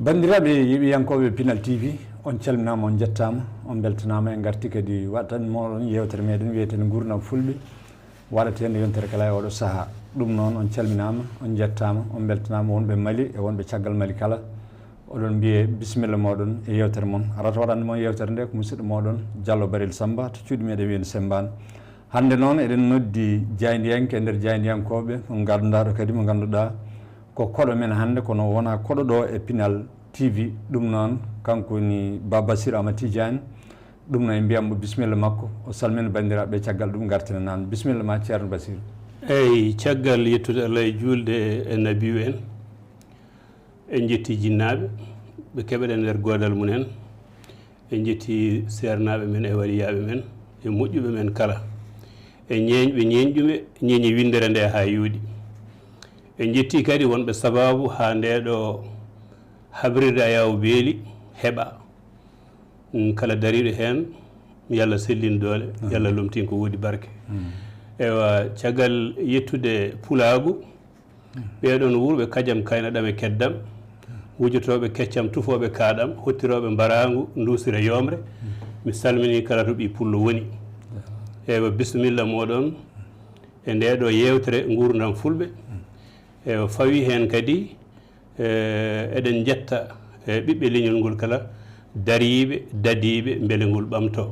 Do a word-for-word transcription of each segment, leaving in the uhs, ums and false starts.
Banndiraaɓe yeeɓiyankooɓe Pinal T V, on calminaama, on njettaama, on mbeltanaama. En ngarti kadi waɗtan mooɗon yeewtere meɗen wiyeten Nguurndam Fulɓe, waɗateende yontere kala e oɗo sahaa. Ɗum noon, on calminaama, on njettaama, on mbeltanaama, wonɓe Mali e wonɓe caggal Mali kala. Oɗon mbiyee bisimilla mooɗon e yeewtere mon. Arata waɗande mon yeewtere nde ko musidɗo mooɗon Diallo Barel Samba to cuuɗi meɗen wiyende Sembaan. Hannde noon eɗen noddi jaayndiyanke e nder jaayndiyankooɓe, mo ngannduɗaa ɗo kadi, mo ngannduɗaa ko koɗo men hannde, kono wonaa koɗo ɗo e Pinal T V. Ɗum noon, kanko woni Ba Basir Ama Tidiane. Ɗum noon, en mbiyan mo bisimilla makko, o salmina banndiraaɓe, caggal ɗum ngartina naamne. Bisimilla ma, Ceerno Basir. Eyi, caggal yettude Allah e juulde e nabiiwo en, en njetti jinnaaɓe, ɓe keɓeɗen nder goodal mum en. En njetti seernaaɓe men e waliyaaɓe men e moƴƴuɓe men kala. E ñeeñɓe ñeeñɗuɓe, ñeeñi winndere nde haa yooɗi. En njetti kadi wonɓe sabaabu haa nde ɗo habrirde Ayaawo Beeli heɓa. Mm, kala dariiɗo heen, yo Allah sellin doole, yo Allah lomtin ko woodi barke. Mm. Ewa, caggal yettude pulaagu, ɓeeɗoon wuurɓe kajam, kaynaɗam e keddam, wujotooɓe keccam, tufooɓe kaaɗam, hottirooɓe mbaraangu, nduusira yoomre. Mi salminii kala to ɓii pullo woni. Ewa, bisimilla mooɗon e ndee ɗo yeewtere Nguurndam Fulɓe. Ewa, fawii heen kadi, e, eɗen njetta, e, ɓiɓɓe leñol ngol kala, dariiɓe, dadiiɓe, mbele ngol ɓamtoo.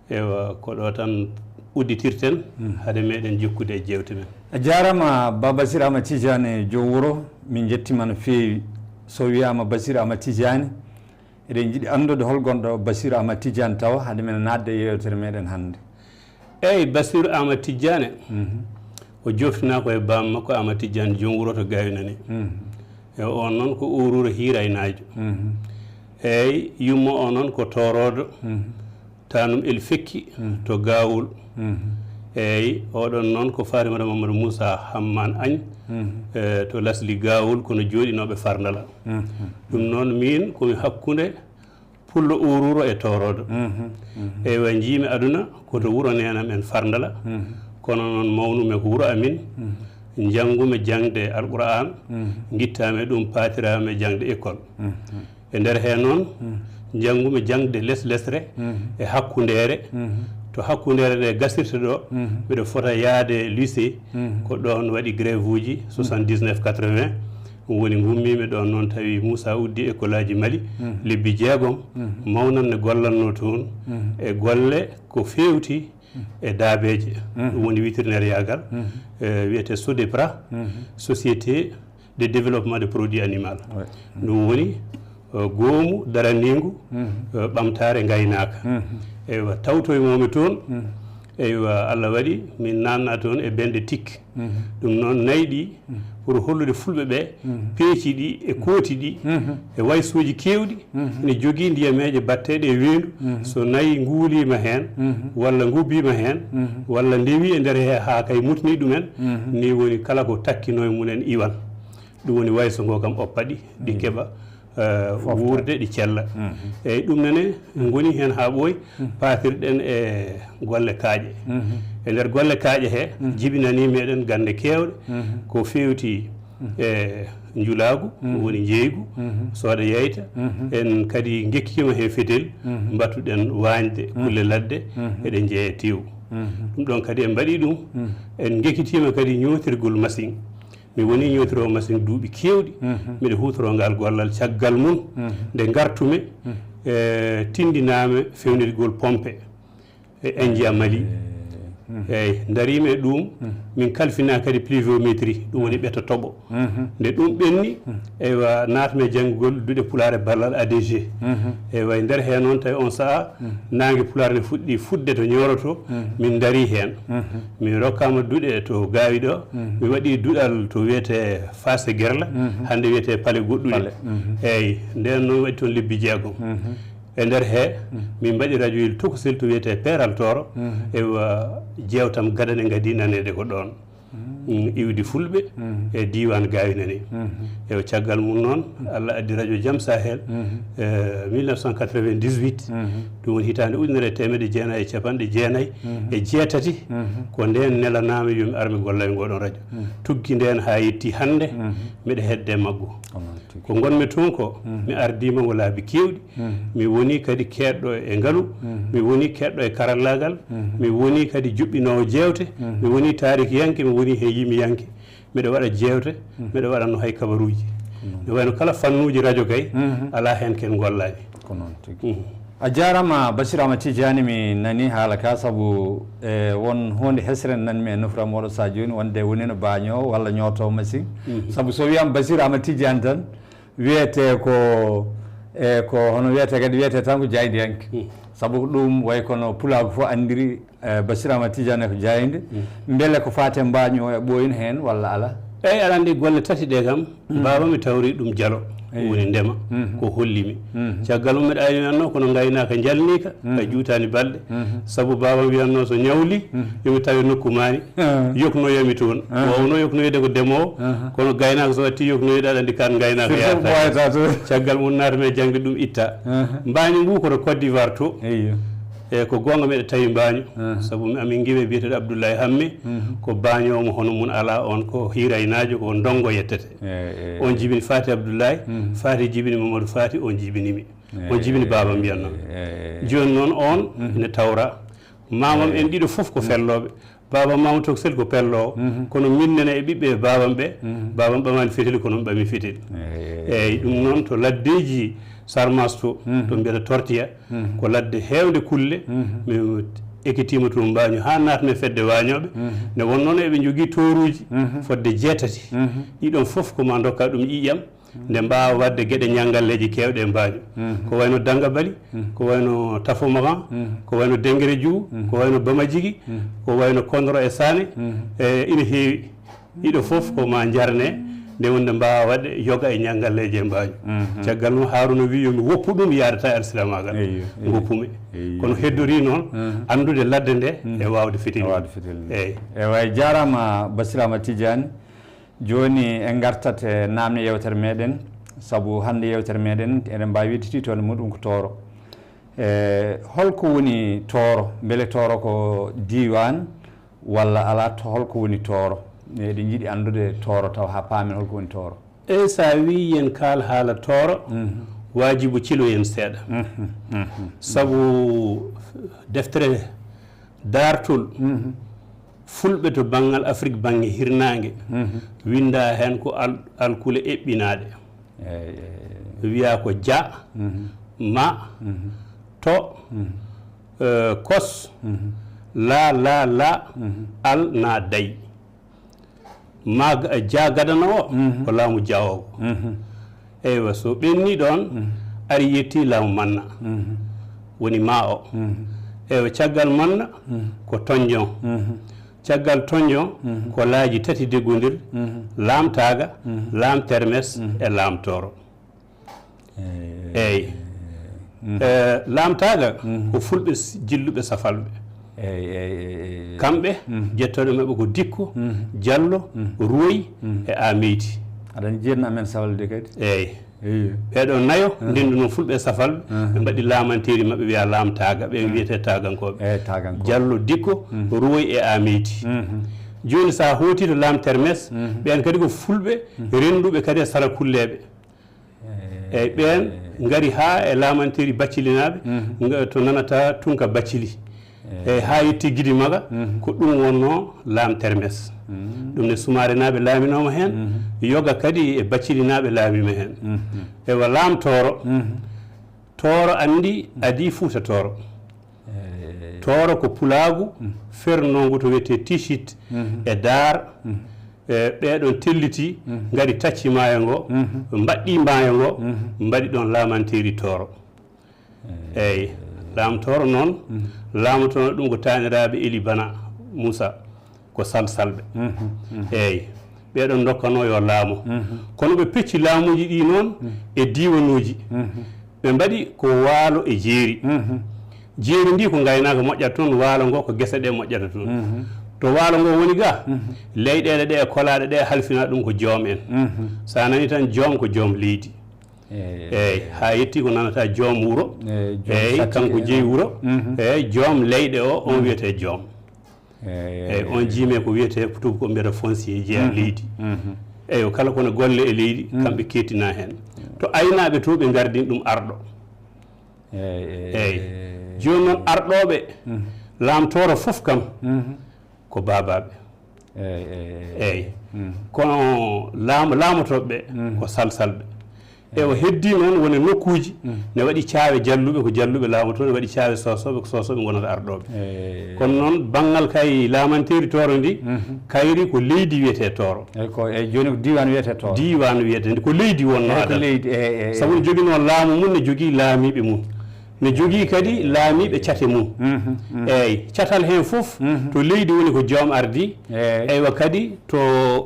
Ewa, ko ɗo tan udditirten, hade meɗen jokkude e jeewte men. A jaaraama, Ba Basir Ama Tidiane, joom wuro, min njettiima no feewi. So wiyaama Basir Ama Tidiane, eɗen njiɗi anndude hol gonɗo Basir Ama Tidiane tawa, hade men naatde e yeewtere meɗen hannde. Eyi, Basir Ama Tidiane, o joftinaa ko e baam makko Ama Tidiane, joom wuro to Gaayo Nani. E on noon ko Ooruro Hiiraynaajo. Eyi, yumma o noon ko Tooroodo. Tanum El Fekki to Gawol. Eyi, oɗon noon ko Fatimata Mamadou Moussa Hamman Agne, e, to Lasli Gawol, kono jooɗinooɓe Farndala. Ɗum noon, min komi hakkunde Pullo Ooruro e Tooroodo. Eywa, njiimi aduna ko to wuro neenam en Farndala, kono noon mawnumi ko wuro amin, njanngumi jaŋde Alquraan, ngittaami e ɗum, paatiraami e jaŋde école. E nder heen noon, njanngumi jaŋde les-, leslesre e hakkundeere. To hakkundeere nde gasirta ɗo, mbiɗo fota yahde lycée, ko ɗoon waɗi grève uji soixante-dix-neuf quatre-vingts. Ɗum woni, ngummiimi ɗoon noon, tawi Moussa uddii école aji Mali, lebbi jeegom, mawnannde gollatnoo toon e golle ko feewti e daabeeje. Ɗum woni vétérinaire yaagal, e, wiyetee SODEPRA, Société de développement de produits animal. Ɗum woni, e, goomu daraniingu, e, ɓamtaare ngaynaaka. Eywa, tawtoymoomi toon. Eywa, Allah waɗi min naatna toon e benɗe tik. Ɗum noon, nayi ɗi, pour hollude fulɓe ɓe, peeci ɗi e kooti ɗi e waysuuji keewɗi, ene jogii ndiyameeje batteeɗe e weendu. So nayi nguuliima heen, walla ngubbiima heen, walla ndewii e nder he haa kay mutni ɗumen, ni woni kala ko takkinoo e mumen iwan. Ɗum woni wayso ngo kam oppa ɗi, ɗi keɓa, eh, wuurde, ɗi cella. Eyyi, ɗum nene ngoni heen haa ɓooyi, paatirɗen e golle kaaƴe. E nder golle kaaƴe he, jibinanii meɗen gannde keewɗe, ko feewti e njulaagu, woni njeeygu, sooda yeyta. En kadi ngekkitiima he fetel, mbattuɗen waañde kulle ladde, eɗen njeeya teewu. Ɗum ɗoon kadi en mbaɗii ɗum, en ngekkitiima kadi ñootirgol masiŋ. Mi woni ñootiroowo masiŋ duuɓi keewɗi. Miɗo huutoroo ngal gollal. Caggal mum, nde ngartumi, e, tinndinaami fewnitgol pompe e Enjia Mali. Eeyi, ndariima e ɗum, min kalfinaa kadi pluviométrie, ɗum woni ɓeto toɓo. Nde ɗum ɓenni, eywa, naatmi e janngugol duɗe pulaar e ballal A D G. Eywa, e nder heen noon, tawi on sahaa, naange pulaar ne fuɗɗi fuɗde to Ñooro to, min ndarii heen. Mi rokkaama duɗe to Gaawi ɗo, mi waɗi duɗal to wiyetee Faase Gerla, hannde wiyetee Pale Goɗɗuɗe. Eeyi, ndeen noon waɗi toon lebbi jeegom. E nder hee, min mbaɗi rajoyel tokosel to wiyetee Peeral Tooro, e wa-, jeewtam gadane ngadii naneede ko ɗoon. Mm, iwdi Fulɓe e diiwaan Gaawi Nani. E o caggal mum noon, Allah addi rajo Jam Sahel, e mille neuf cent quatre-vingt-dix-huit, ɗum woni hitaande ujunere e teemedde jeenayi e capanɗe jeenayi e jeetati, ko ndeen nelanaami yo mi ar mi golla e ngooɗoon rajo. Tuggi ndeen haa yetti hannde, miɗa hedde maggo. Ko ngonmi toon ko, mi ardiima ngo laabi keewɗi, mi woni kadi keedɗo e ngalu, mi woni keedɗo e karallaagal, mi woni kadi juɓɓinoowo jeewte, mi woni taarikiyanke, mi woni heen yimiyanke. Miɗa waɗa jeewte, miɗa waɗa no hay kabaruuji. Ne wayno kala fannuuji rajo kay, alaa heen ken ngollaani. Ko noon tigi. A jaaraama, Basiir Ahmad Tijaani, mi nani haala ka, sabu e won huunde hesre nanmi e nofram oɗo sahaa jooni, wonde wonino baañoowo walla ñootoowo machine. Sabu so wiyaama Basiir Ahmad Tijaani tan, wiyetee ko, e ko hono wiyetee kadi, wiyetee tan ko jaayndiyanke. Sabu ko ɗum wayi kono pulaagu fof anndiri, e, Basiir Ahmad Tijaani ko jaaynde. Mbele ko faati e mbaañu o e ɓooyin heen walla alaa? Eeyi, aɗa anndi golle tati ɗe kam, baaba mi tawri ɗum jalo, woni ndema, ko holli mi. Caggal mum mbeɗa ayni wiyatnoo kono ngaynaaka njalniika, a juutaani balɗe. Sabu baaba mi wiyatnoo so ñawli, yo mi tawe nokku maani, yoknoya mi toon. Waawno yoknoyde ko ndemoowo, kono gaynaako so watti yoknoyde, aɗa anndi kaan ngaynaaka yaata. Caggal mum naatmi e jaŋde ɗum itta. Mbaañu ngu koto Côte d'Ivoire to. Eyi. E ko goonga, miɗa tawi mbaañu. Sabu mi, amin ngiwe biyeteeɗo Abdoulaye Hamme, ko baañoowo mo hono mum alaa, on ko hiiraynaajo, ko ndonngo yettete. On jibini Faati Abdoulaye, Faati jibini Mamadou Faati, on jibini mi. On jibini baaba mbiyatnoo. Jooni noon on ina tawra. Maamam en ɗiɗo fof ko fellooɓe. Baaba Mamadou Tokosel ko pelloowo. Kono min nene e ɓiɓɓe baabam ɓe, baabam ɓamaani feteli, kono mi ɓami feteli. Eeyi, ɗum noon to laddeeji Sarmas to, to mbiyata Tortiya, ko ladde heewnde kulle. Mi ekitiima toon mbaañu haa naatmi e fedde waañooɓe. Nde wonnoo noon eɓe njogii tooruuji fodde jeetati. Ɗiɗon fof ko maa ndokka ɗum ƴiiƴam. Nde mbaawa waɗde geɗe ñanngalleeji keewɗe e mbaañu. Ko wayno Dangabali, ko wayno Tafomakan, ko wayno Dengere Jugu, ko wayno Bamajigi, ko wayno Kondoro e Saane, e ina heewi. Ɗiɗo fof ko maa njarne, nde wonde mbaawa waɗde yoga e ñanngalleeji e mbaañu. Caggal mum, Haaruna wi yo mi woppu ɗum yaadata e alsilamaagal. Eyi, eyi. Ngoppumi. Eyi. Kono heddorii noon anndude ladde nde e waawde fetinde. E waawde fetinde. Eyi. Ewa, a jaaraama, Basiir Ahmad Tijaani. Jooni en ngartat e naamne yewtere meɗen, sabu hannde yewtere meɗen eɗen mbaawi wiide tiitoonde muɗum ko Tooro. E, holko woni Tooro? Mbele Tooro ko diiwaan walla alaa? To holko woni Tooro? Eɗen njiɗi anndude Tooro tawa haa paamen holko woni Tooro. Eyi, so a wii yen kaal haala Tooro, waajibu ciloyen seeɗa. Sabu deftere daartol Fulɓe to banngal Afrik bannge hirnaange, winndaa heen ko al-, alkule eɓɓinaaɗe. Eyi, eyi, eyi. Wiyaa ko ja, ma, to, eh, kos, la, la, la, al, na, day. Ma ga-, ja gadano o, ko laamu ja o. Eywa, so ɓenni ɗoon, ari yetti laamu manna. Woni ma o. Eywa, caggal manna, ko tonjon. Caggal tonjon, ko laaji tati deggondir, laam taaga, laam termes, e laam tooro. Eyi. Eh, laam taaga, ko fulɓe s-, jilluɓe safalɓe. Eyi, eyi, eyi, eyi. Kamɓe, jettooɗo maɓɓe ko Dikko, Jallo, Ruwoy, e Ameyti. Aɗa anndi jiiɗno amen safalde kadi? Eyi. Eyi. Ɓeeɗo nayo, ndennduno fulɓe e safalɓe, ɓe mbaɗi laamanteeri maɓɓe, wiyaa laam taaga, ɓe wiyetee taagankooɓe. Eyi, taagankooɓe. Jallo, Dikko, Ruwoy e Ameyti. Jooni, so a hooti to laam termes, ɓeen kadi ko fulɓe rennduɓe kadi e sarakulleeɓe. Eyi, ɓeen ngari haa e laamanteeri Baccilinaaɓe, nga-, to nanata Tunka Baccili. Eyi, haa yetti Gidi Maga, ko ɗum wonnoo laam termes. Ɗum ne Sumaarenaaɓe laaminooma heen, yoga kadi e Baccilinaaɓe laamiima heen. Ewa, laam Tooro, Tooro anndi adii Fuuta Tooro. Eyi. Tooro ko pulaagu fernoongu to wiyetee Tichit e Daar. E ɓee ɗoon telliti, ngari tacci maayo ngo, mbaɗɗi maayo ngo, mbaɗi ɗoon laamanteeri Tooro. Eey, Laam Tooro noon, laamotoono ɗum ko taaniraaɓe Eli Bana Muusa, ko Salsalɓe. Eey, ɓee ɗoon ndokkanoo yo laamo. Kono ɓe pecci laamuuji ɗii noon e diiwanuuji. Ɓe mbaɗi ko waalo e jeeri. Jeeri ndi ko ngaynaaka moƴƴata toon, waalo ngo ko gese ɗe moƴƴata toon. To waalo ngo woni ga, leyɗeele ɗe e kolaaɗe ɗe halfina ɗum ko joom en. So a nani tan joom ko joom leydi. Eey, haa yetti ko nanata joom wuro. Eey, kanko jeyi wuro. Eey, joom leyɗe o, on wiyetee joom. Eey, on jiime ko wiyetee, tuuba ko mbiyata foncier, jeyaa leydi. Eey, kala ko ne golle e leydi, kamɓe keetina heen. To aynaaɓe to ɓe ngardin ɗum arɗo. Eey, eey. Jooni noon arɗooɓe Laam Tooro fof kam ko baabaaɓe. Eey, eey, eey. Eey. Kono laam-, laamotooɓe ɓe ko Salsalɓe. Ewa, heddii noon won e nokkuuji ne waɗi caawe jalluɓe, ko jalluɓe laamotoo, ne waɗi caawe soosooɓe, ko soosooɓe ngonata arɗooɓe. Eey. Kono noon banngal kay laamanteeri Tooro ndi, kayri ko leydi wiyetee Tooro. Eey, ko, eey, jooni ko diiwaan wiyetee Tooro. Diiwaan wiyetee, ko leydi wonnoo. Eey, ko adan. Leydi, eey, eey, sabu ne jogii noon laamu mum, ne jogii laamiiɓe mum. Ne jogii kadi laamiiɓe cate mum. Eey, catal heen fof, to leydi woni ko joom ardi, eywa kadi to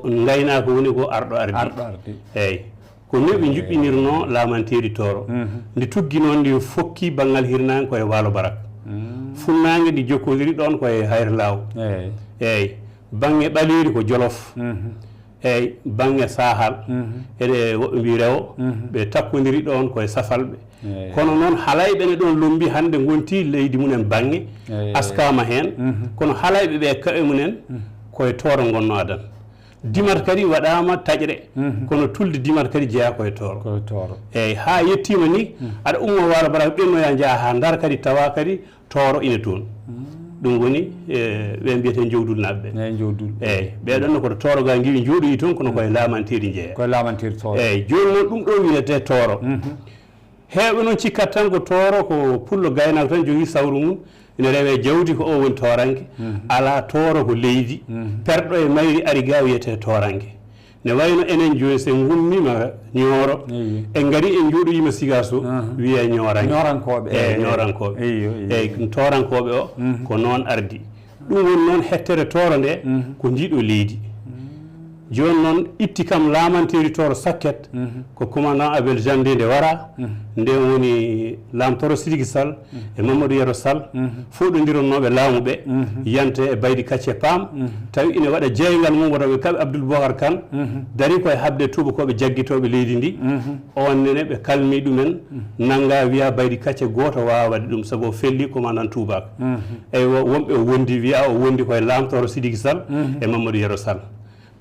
ngaynaaka woni ko arɗo ardi. Arɗo ardi. Eey, ko ni ɓe njuɓɓinirnoo laamanteeri Tooro. Ndi tuggi noon, ndi fokki banngal hirnaange ko e Waalo Barak. Funnaange ndi jokkondiri ɗoon ko e Hayre Laaw. Eey. Eey, bannge ɓaleeri ko Jolof. Eey, bannge Saahal, eɗe woɓɓe mbii rewo, ɓe takkondiri ɗoon ko e Safalɓe. Eey. Kono noon, halayɓe ne ɗoon lombi hannde ngonti leydi mumen bannge, eey, askaama heen. Kono halayɓe ɓe kaɓe mumen ko e Tooro ngonnoo adan. Dimat kadi waɗaama taƴre, kono tulde Dimat kadi jeyaa ko e Tooro. Ko e Tooro. Eey, haa yettiima ni, aɗa ummoo Waalo Barak, ɓennoyaa njaha haa Ndar kadi, tawa kadi Tooro ina toon. Ɗum woni, e, ɓe mbiyetee Jowdulnaaɓe ɓe. Eey, Jowdul. Eey, ɓee ɗoon ne ko to Tooro ga ngiwi njooɗoyi toon, kono ko e laamanteeri njeeya. Ko e laamanteeri Tooro. Eey, jooni noon ɗum ɗo wiyetee Tooro. Heewɓe noon cikkat tan ko Tooro ko pullo gaynaako tan jogii sawru mum, ina rewee jawdi, ko o woni tooranke. Alaa, Tooro ko leydi. Perɗo e mayri ari ga wiyetee tooranke. Ne wayno enen jooni, so en ngummiima Ñooro, eyi, en ngari en njooɗoyiima Sigaso, aha, wiyee Ñooranke. Ñoorankooɓe, eyi, eyi, Ñoorankooɓe. Eyi, eyi. Eyi, ɗum Toorankooɓe o, mhm, ko noon ardi. Ɗum woni noon hettere Tooro nde, mhm, ko ndiɗo leydi. Jooni noon itti kam laamanteeri Tooro sakket, mhm, ko commandant Abel Jandé nde wara, mhm, nden woni Lam Tooro Sidiki Sall, e Mamadou Yero Sall, mhm, foɗondironnooɓe laamu ɓe, mhm, yante e Baydi Kacce Paam, mhm, tawi ina waɗa jeeyngal mum, wota ɓe kaɓe Abdoul Boubacar Kane, mhm, dari ko e haɓde tuubakooɓe jaggitooɓe leydi ndi. Mhm. On nene ɓe kalmi ɗumen, mhm, nannga wiya Baydi Kacce gooto waawaa waɗde ɗum, sabu o felli commandant tuubaako. Mhm. Eywa, wonɓe o wondi, wiya o wondi ko e Lam Tooro Sidiki Sall, mhm, e Mamadou Yero Sall.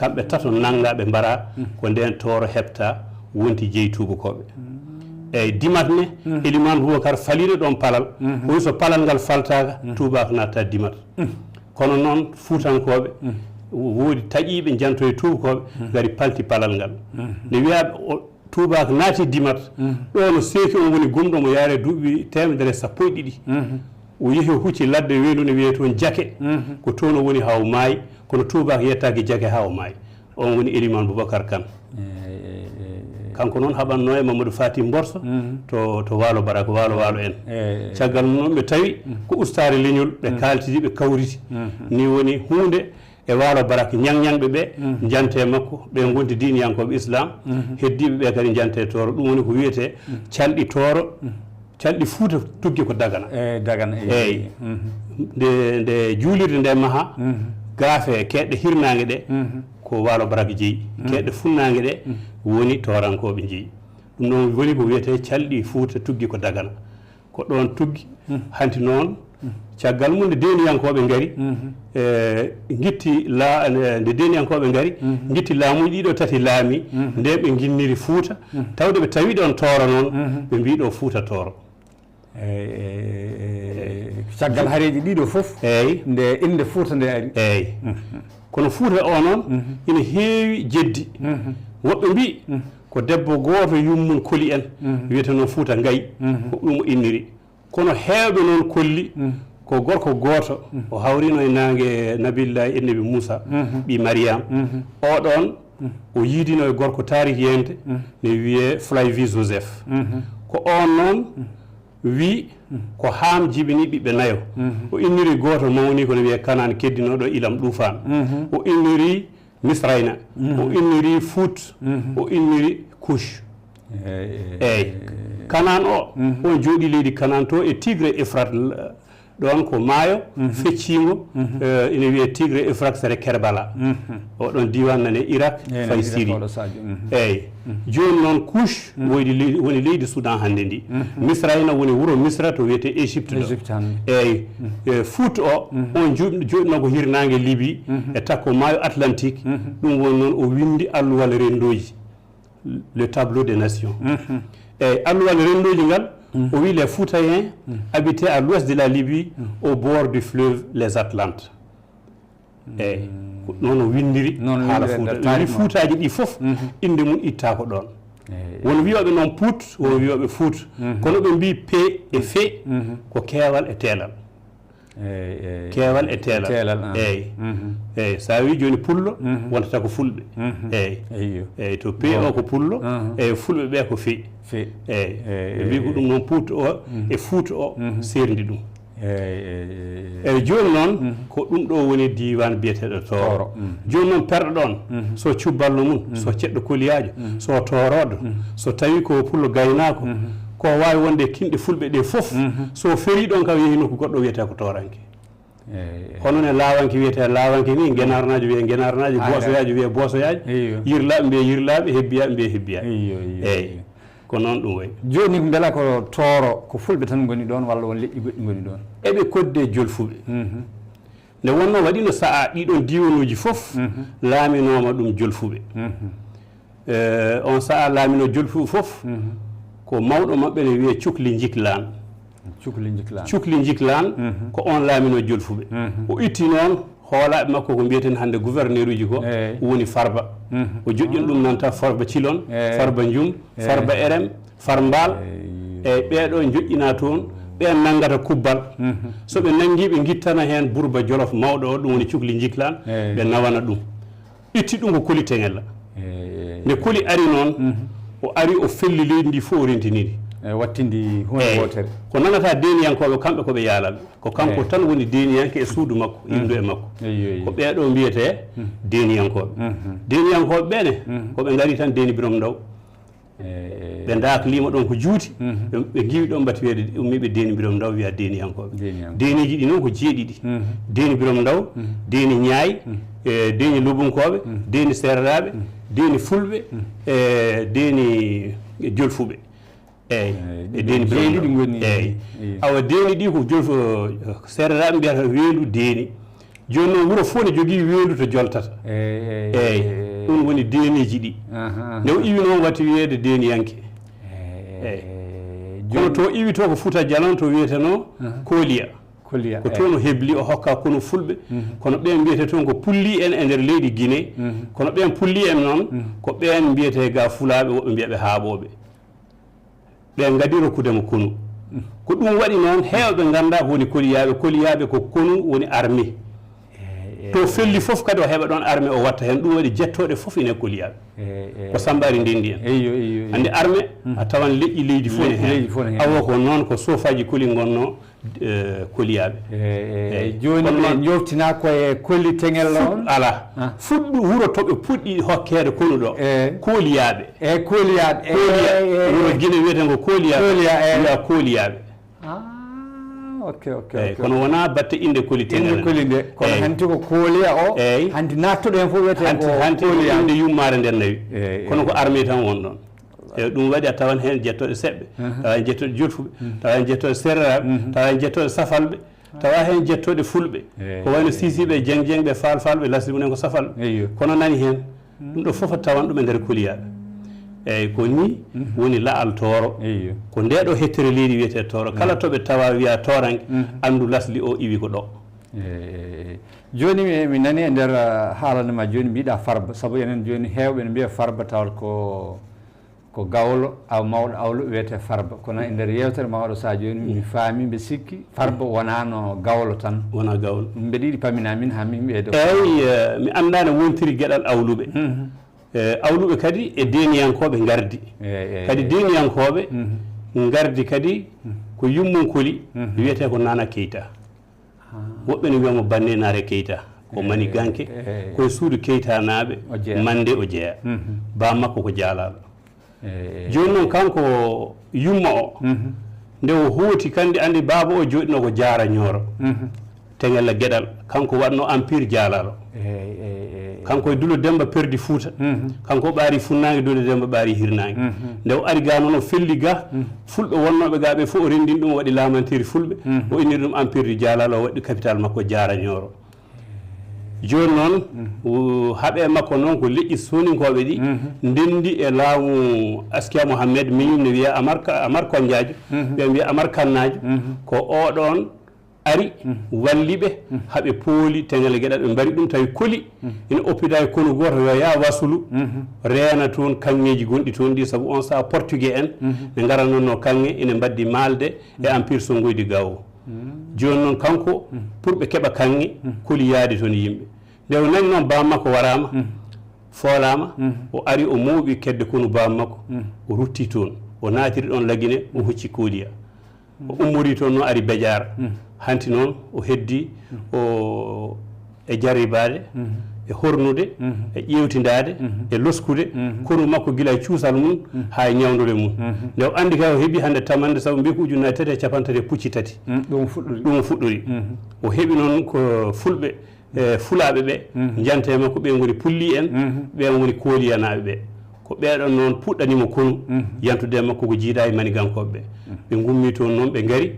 Kamɓe tato nannga ɓe mbara, mm, ko ndeen Tooro heɓta wonti jeyi tuubakooɓe. Mm. Eyi, Dimat ne, mm, Elimaan Boubacar faliino ɗoon palal. Mm-hmm. O wi so palal ngal faltaaka, mm, tuubaako natta Dimat. Mm. Kono noon Fuutankooɓe, mm, woodi taƴiiɓe njanto e tuubakooɓe, mm, ngari palti palal ngal. Mm. Ne wiyaa o, Tuubaako naati Dimat, mhm, ɗo no seeki on woni gomɗo mo yaare duuɓi teemedere e sappo e ɗiɗi. Mhm. O yehi o hucci ladde weendu ne wiyee toon Jake. Mhm. Ko toon o woni haa o maayi, kono tuubaako yettaaki Jake haa o maayi. On woni Elimaan Boubacar Kane. Eey, eey, eey, eey. Kanko noon haɓatnoo e Mamadou Fatim Mborso, mhm, to, to Waalo Barak, Waalo, Waalo en. Eey, eey. Caggal mum noon ɓe tawi, mhm, ko ustaare leñol, ɓe, mhm, kaaltidi, ɓe kawriti. Mhm. Ni woni huunde e Waalo Barak, ñaŋ-ñaŋɓe ɓe, mhm, njante makko, ɓe ngonti diiniyankooɓe Islam, mhm, heddiiɓe ɓe kadi njante Tooro. Ɗum woni ko wiyetee, mhm, calɗi Tooro, mhm, calɗi Fuuta tuggi ko Dagana. E Dagana, eey. Eey. Mhm. Nde, nde juulirde nde maha, mhm, gaafe keedɗe hirnaange ɗe, mhm, ko Waalo Barak jeyi. Mhm. Keedɗe funnaange ɗe, mhm, woni Toorankooɓe njeyi. Ɗum ɗoon woni ko wiyetee calɗi Fuuta tuggi ko Dagana. Ko ɗoon tuggi. Mm. Hanti noon, mm, caggal mum nde deeniyankooɓe ngari, mhm, e, ngitti la-, nde deeniyankooɓe ngari, mhm, ngitti laamuuji ɗiɗo tati laami, mhm, nde ɓe nginniri Fuuta, mhm, tawde ɓe tawi ɗoon Tooro noon, mhm, ɓe mbii ɗo Fuuta Tooro. Eey, eey, eey, eey. Caggal hareeji ɗiɗo fof, eey, nde innde Fuuta nde ari. Eey. Mhm. Kono Fuuta o noon, mhm, ina heewi jeddi. Mhm. Woɓɓe mbii, mhm, ko debbo gooto yummum koli en, mhm, wiyetenoo Fuuta Ngayi, mhm, ko ɗum o inniri. Kono heewɓe noon kolli, mhm, Ko gorko gooto, o hawrino e naange Nabillahi Annabi Muusa, ɓii Mariyam. Oɗon, o yiidino e gorko taarikiyente, ne wiyee Flavie Joseph. Ko oon noon wi ko Haam jibini ɓiɓɓe nayo. O inniri gooto mawni ko ne wiyee Kanaan keddinooɗo ilam ɗuufaan. O inniri Misrayna, o inniri Fuut, o inniri Kush. Eey. Kanaan o, on jooɗi leydi Kanaan to e Tigre Efrat, ɗoon ko maayo fecciingo, eh, ina wiyee Tigre Efrat sere Kerbala. Oɗon diiwaan nane Irak, fay Siri. Eey. Jooni noon Kush woydi leydi, woni leydi Sudan hannde ndi. Misrayna woni wuro Misra to wiyetee Égypte ɗo. Eey. Eh, Fuut o, on jooɗ-, jooɗinoo ko hirnaange Libi, e takko maayo Atlantique. Ɗum woni noon o winndi alluwal renndooji, le tableau des nations. E alluwal renndooji ngal, o wi les Foutayen habitaient à l'ouest de la Libye, au bord du fleuve les Atlantes. Eey, ko noon o winndiri haala Fuuta. O wi Fuutaaji ɗi fof, innde mum ittaako ɗoon. Won wiyooɓe noon Puut, won wiyooɓe Fuut. Kono ɓe mbii P e Fe ko keewal e teelal. Keewal e teelal. Eey. Eey, so a wii jooni Pullo, wontata ko Fulɓe. Eey. Eey, to P o ko Pullo, eey, Fulɓe ɓe ko Fe. Eey. Ɓe mbii ko ɗum noon Puut o e Fuut o seerndi ɗum. Eey, jooni noon, ko ɗum ɗo woni diiwaan biyeteeɗo Tooro. Jooni noon perɗo ɗoon, so cubballo mum, so ceɗɗo koliyaajo, so tooroodo, so tawi ko pullo gaynaako, ko waawi wonde e kinɗe Fulɓe ɗe fof, so ferii ɗoon kam yehi nokku goɗɗo wiyetee ko tooranke. Hono ne laawanke wiyetee laawanke ni, ngenaarnaajo wiyee ngenaarnaajo, boosoyaajo wiyee boosoyaajo, yirlaaɓe mbiyee yirlaaɓe, hebbiyaaɓe mbiyee hebbiyaaɓe. Eey. Ko noon ɗum wayi. Jooni mbela ko Tooro, ko Fulɓe tan ngoni ɗoon walla won leƴƴi goɗɗi ngoni ɗoon? Eɓe kodde Jolfuɓe. Nde wonnoo waɗiino sahaa ɗii ɗoon diiwanuuji fof laaminooma ɗum Jolfuɓe. Eh, on sahaa laaminoo Jolfuɓe fof, ko mawɗo maɓɓe ne wiyee Cukli Njiklaan. Cukli Njiklaan. Cukli Njiklaan, ko on laaminoo Jolfuɓe. O itti noon hoolaaɓe makko ko mbiyeten hannde gouverneur uji ko, woni Farba. O joƴƴini ɗum nanta Farba Cilon, Farba Njum, Farba Erem, Farmbaal. Eey, ɓee ɗo njoƴƴinaa toon, ɓeen nanngata kubbal. So ɓe nanngii, ɓe ngittana heen Burba Jolof mawɗo o, ɗum woni Cukli Njiklaan, ɓe nawana ɗum. Itti ɗum ko Koli Teŋella. Nde Koli ari noon, o ari o felli leydi ndi fof o rentini ndi. E wattindi huunde wootere. Ko nanata deeniyankooɓe, kamɓe ko ɓe yaalal. Ko kanko tan woni deeniyanke e suudu makko, inndo e makko. Ko ɓee ɗo mbiyetee deeniyankooɓe. Deeniyankooɓe ɓee ne, ko ɓe ngari tan Deeni Birom Ndaw. Ɓe ndaakliima ɗoon ko juuti, ɓe, ɓe ngiwi ɗoon mbati wiyeede, ummiiɓe Deeni Birom Ndaw, wiya deeniyankooɓe. Deeniiji ɗi noon ko jeeɗiɗi. Deeni Birom Ndaw, Deeni Ñaay, e Deeni Lobunkooɓe, Deeni Seereraaɓe, Deeni Fulɓe, e Deeni Jolfuɓe. Eey, e Deeni Birom Ndaw. Eey. Awa, Deeni ɗi ko Jolfu, Seereraaɓe mbiyata weendu Deeni. Jooni noon, wuro fof ne jogii weendu to joltata. Eey, eey, eey. Ɗum woni deeniiji ɗi. Aha, aha. Nde o iwi noon, watti wiyeede deeniyanke. Eey, eey, eey. Kono to iwi to ko Fuuta Jalon, to wiyetenoo Kooliya. Kooliya, ko eey. Toon o hebli, o hokka konu fulɓe. Kono ɓeen mbiyetee toon ko pulli en e nder leydi Guinée. Kono ɓeen pulli en noon, ko ɓeen mbiyetee ga fulaaɓe, woɓɓe mbiya ɓe haaɓooɓe. Ɓe ngadi rokkude mo konu. Ko ɗum waɗi noon, heewɓe nganndaa ko woni koliyaaɓe. Koliyaaɓe ko konu woni armée. To felli fof kadi o heɓa ɗoon armée o watta heen. Ɗum waɗi jettooɗe fof ine koliyaaɓe. Ko Samba Ari ndenndi en. Eeyyo, eeyyo, eeyyo. Anndi armée, a tawan leƴƴi leydi fof ne heen. Leƴƴi fof ne heen. Awo ko noon ko soofaaji koli ngonnoo, eh, koliyaaɓe. Eey, eey. Eey. Jooni kono ɓe noon njoftinaa ko e Koli Teŋel ɗo on? Alaa. Ah. Fuɗɗu wuro to ɓe puɗɗi hokkeede konu ɗo. Eey. Koliyaaɓe. Eey, Koliyaaɓe. Koliya, eey, eey, wuro eey. Gine wiyetee ngo Koliya. Koliya, eey. Wiya Koliyaaɓe. Ah, ok, ok, eey, ok. Kono wonaa batte innde Koli Teŋel. Innde Koli nde. Kono eey. Hanti ko Koliya o. Eey. Hanti naattuɗo heen fof wiyetee ko Koliya. Hanti, hanti ko innde yummaare nden nawi. Eey, eey. Kono ko armée tan won ɗoon. E ɗum waɗi a tawan heen jettooɗe seɓɓe, aha, tawa heen jettooɗe jolfuɓe, mhm, tawa heen jettooɗe seereraaɓe, mhm, tawa heen jettooɗe safalɓe, tawa heen jettooɗe fulɓe. Eey. Ko wayno Siisiiɓe, Jeŋ Jeŋɓe, Faal Faalɓe, lasri mumen ko safalɓe. Eyyo. Kono nani heen, mhm, ɗum ɗo fof a tawan ɗum e nder koliyaaɓe. Eey, ko nii, mhm, woni la'al Tooro. Eyyo. Ko ndee ɗo hettere leydi wiyetee Tooro. Kala, mhm, to ɓe tawa wiya Tooranke, mhm, anndu lasli o iwi ko ɗo. Eey, eey, eey. Jooni mi, mi nani e nder, ah, haalande ma jooni mbiɗa Farba, sabu enen jooni heewɓe ne mbiya Farba tawat ko Ko gawlo, aw mawɗo awlo wiyetee Farba. Kono e nder yeewtere ma oɗo sahaa jooni, mi faami, mbe sikki Farba wonaano gawlo tan. Wonaa gawlo. Mbeɗa yiɗi pamminaa min haa min ɓeydo. Eey, eh, mi anndaa no wontiri geɗal awluɓe. Eh, awluɓe kadi e deeniyankooɓe ngardi. Kadi deeniyankooɓe ngardi kadi ko yummun koli wiyetee ko Nana Keita. Woɓɓe no wiyamo Banne Nare Keita. Ko Mani Ganke. Ko e suudu Keita naaɓe. Mande o jeeya. Baa makko ko jaalaaɗo. Jooni noon kanko yumma o, nde o hooti kandi, anndi baaba o jooɗino ko Jaara Ñooro. Teŋella Geɗal, kanko waɗno empire jaalaalo. Kanko e Dulo Demba perdi Fuuta. Kanko o ɓaari funnaange, Dulo Demba ɓaari hirnaange. Nde o ari ga noon, o felli ga, fulɓe wonnooɓe ga ɓe fof o renndini ɗum, o waɗi laamanteeri fulɓe, o inniri ɗum empire du jaalaalo, o waɗi capital makko Jaara Ñooro. Jooni noon, o haɓe makko noon ko leƴƴi soninkooɓe ɗi ndenndi e laamu Askia Mohamed, miñum ne wiya Amar Ka-, Amar Konjaajo, ɓe mbiya Amar Kannaajo, ko oɗoon ari walli ɓe, haɓe pooli Teŋele Geɗal, ɓe mbari ɗum tawi koli ina oppida e konu gooto, yo yaa Wasulu, reena toon kaŋŋeeji gonɗi toon ɗi, sabu on sahaa portugais en ne ngarannono kaŋŋe ina mbaddi maalde e empire Sonngoydi ga o. Jooni noon kanko, pour ɓe keɓa kaŋŋe, koli yaadi toon yimɓe. Nde o nani noon baam makko waraama, foolaama, o ari o mooɓi kedde konu baam makko, o rutti toon. O naatiri ɗoon Lagine, o hocci Kooliya. O ummorii toon noon ari Bejaara. Hanti noon o heddii o e jarribaade, e hornude, e ƴeewtindaade, e loskude konu makko gila e cuusal mum haa e ñawndule mum. Nde o anndi kay o heɓii hannde tamannde, sabu mbiyi ko ujunnaaje tati e cappanɗe tati e pucci tati. Ɗum o fuɗɗori. Ɗum o fuɗɗori. O heɓi noon ko fulɓe, e fulaaɓe ɓe, njante makko, ɓe ngoni pulli en, ɓe ngoni kooliyanaaɓe ɓe. Ko ɓeeɗon noon puɗɗanii mo konu, yantude e makko ko jiidaa e manigankooɓe ɓe. Ɓe ngummii toon noon, ɓe ngari,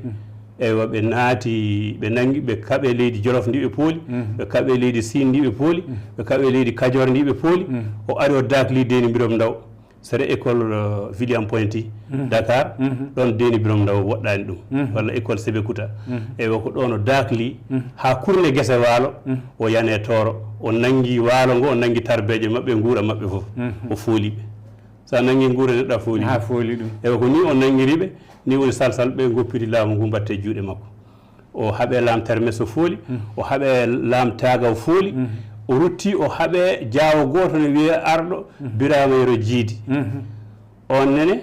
eywa, ɓe naati, ɓe nanngi, ɓe kaɓe leydi Jolof ndi ɓe pooli, ɓe kaɓe leydi Siin ndi ɓe pooli, ɓe kaɓe leydi Kajoor ndi ɓe pooli. O ari o daakli Deeni Birom Ndaw, sere école, euh, William Pointy, Dakar, ɗoon Deeni Birom Ndaw woɗɗaani ɗum, walla école Sébékouta. Eywa, ko ɗoon o daakli haa kurne gese waalo, o yani e tooro, o nanngi waalo ngo, o nanngi tarbeeje maɓɓe, nguura maɓɓe fof, o fooli ɓe. So a nanngi nguura neɗɗo, a fooli ɗum. Haa fooli ɗum. Eywa, ko nii o nanngiri ɓe, nii woni salsal ɓe ngoppiti laamu ngu, mbatte juuɗe makko. O haɓe laam Termes o fooli, o haɓe laam Taaga o fooli, o rutti o haɓe jaawo gooto no wiyee Arɗo Biraama Yero Jiidi. Oon nene,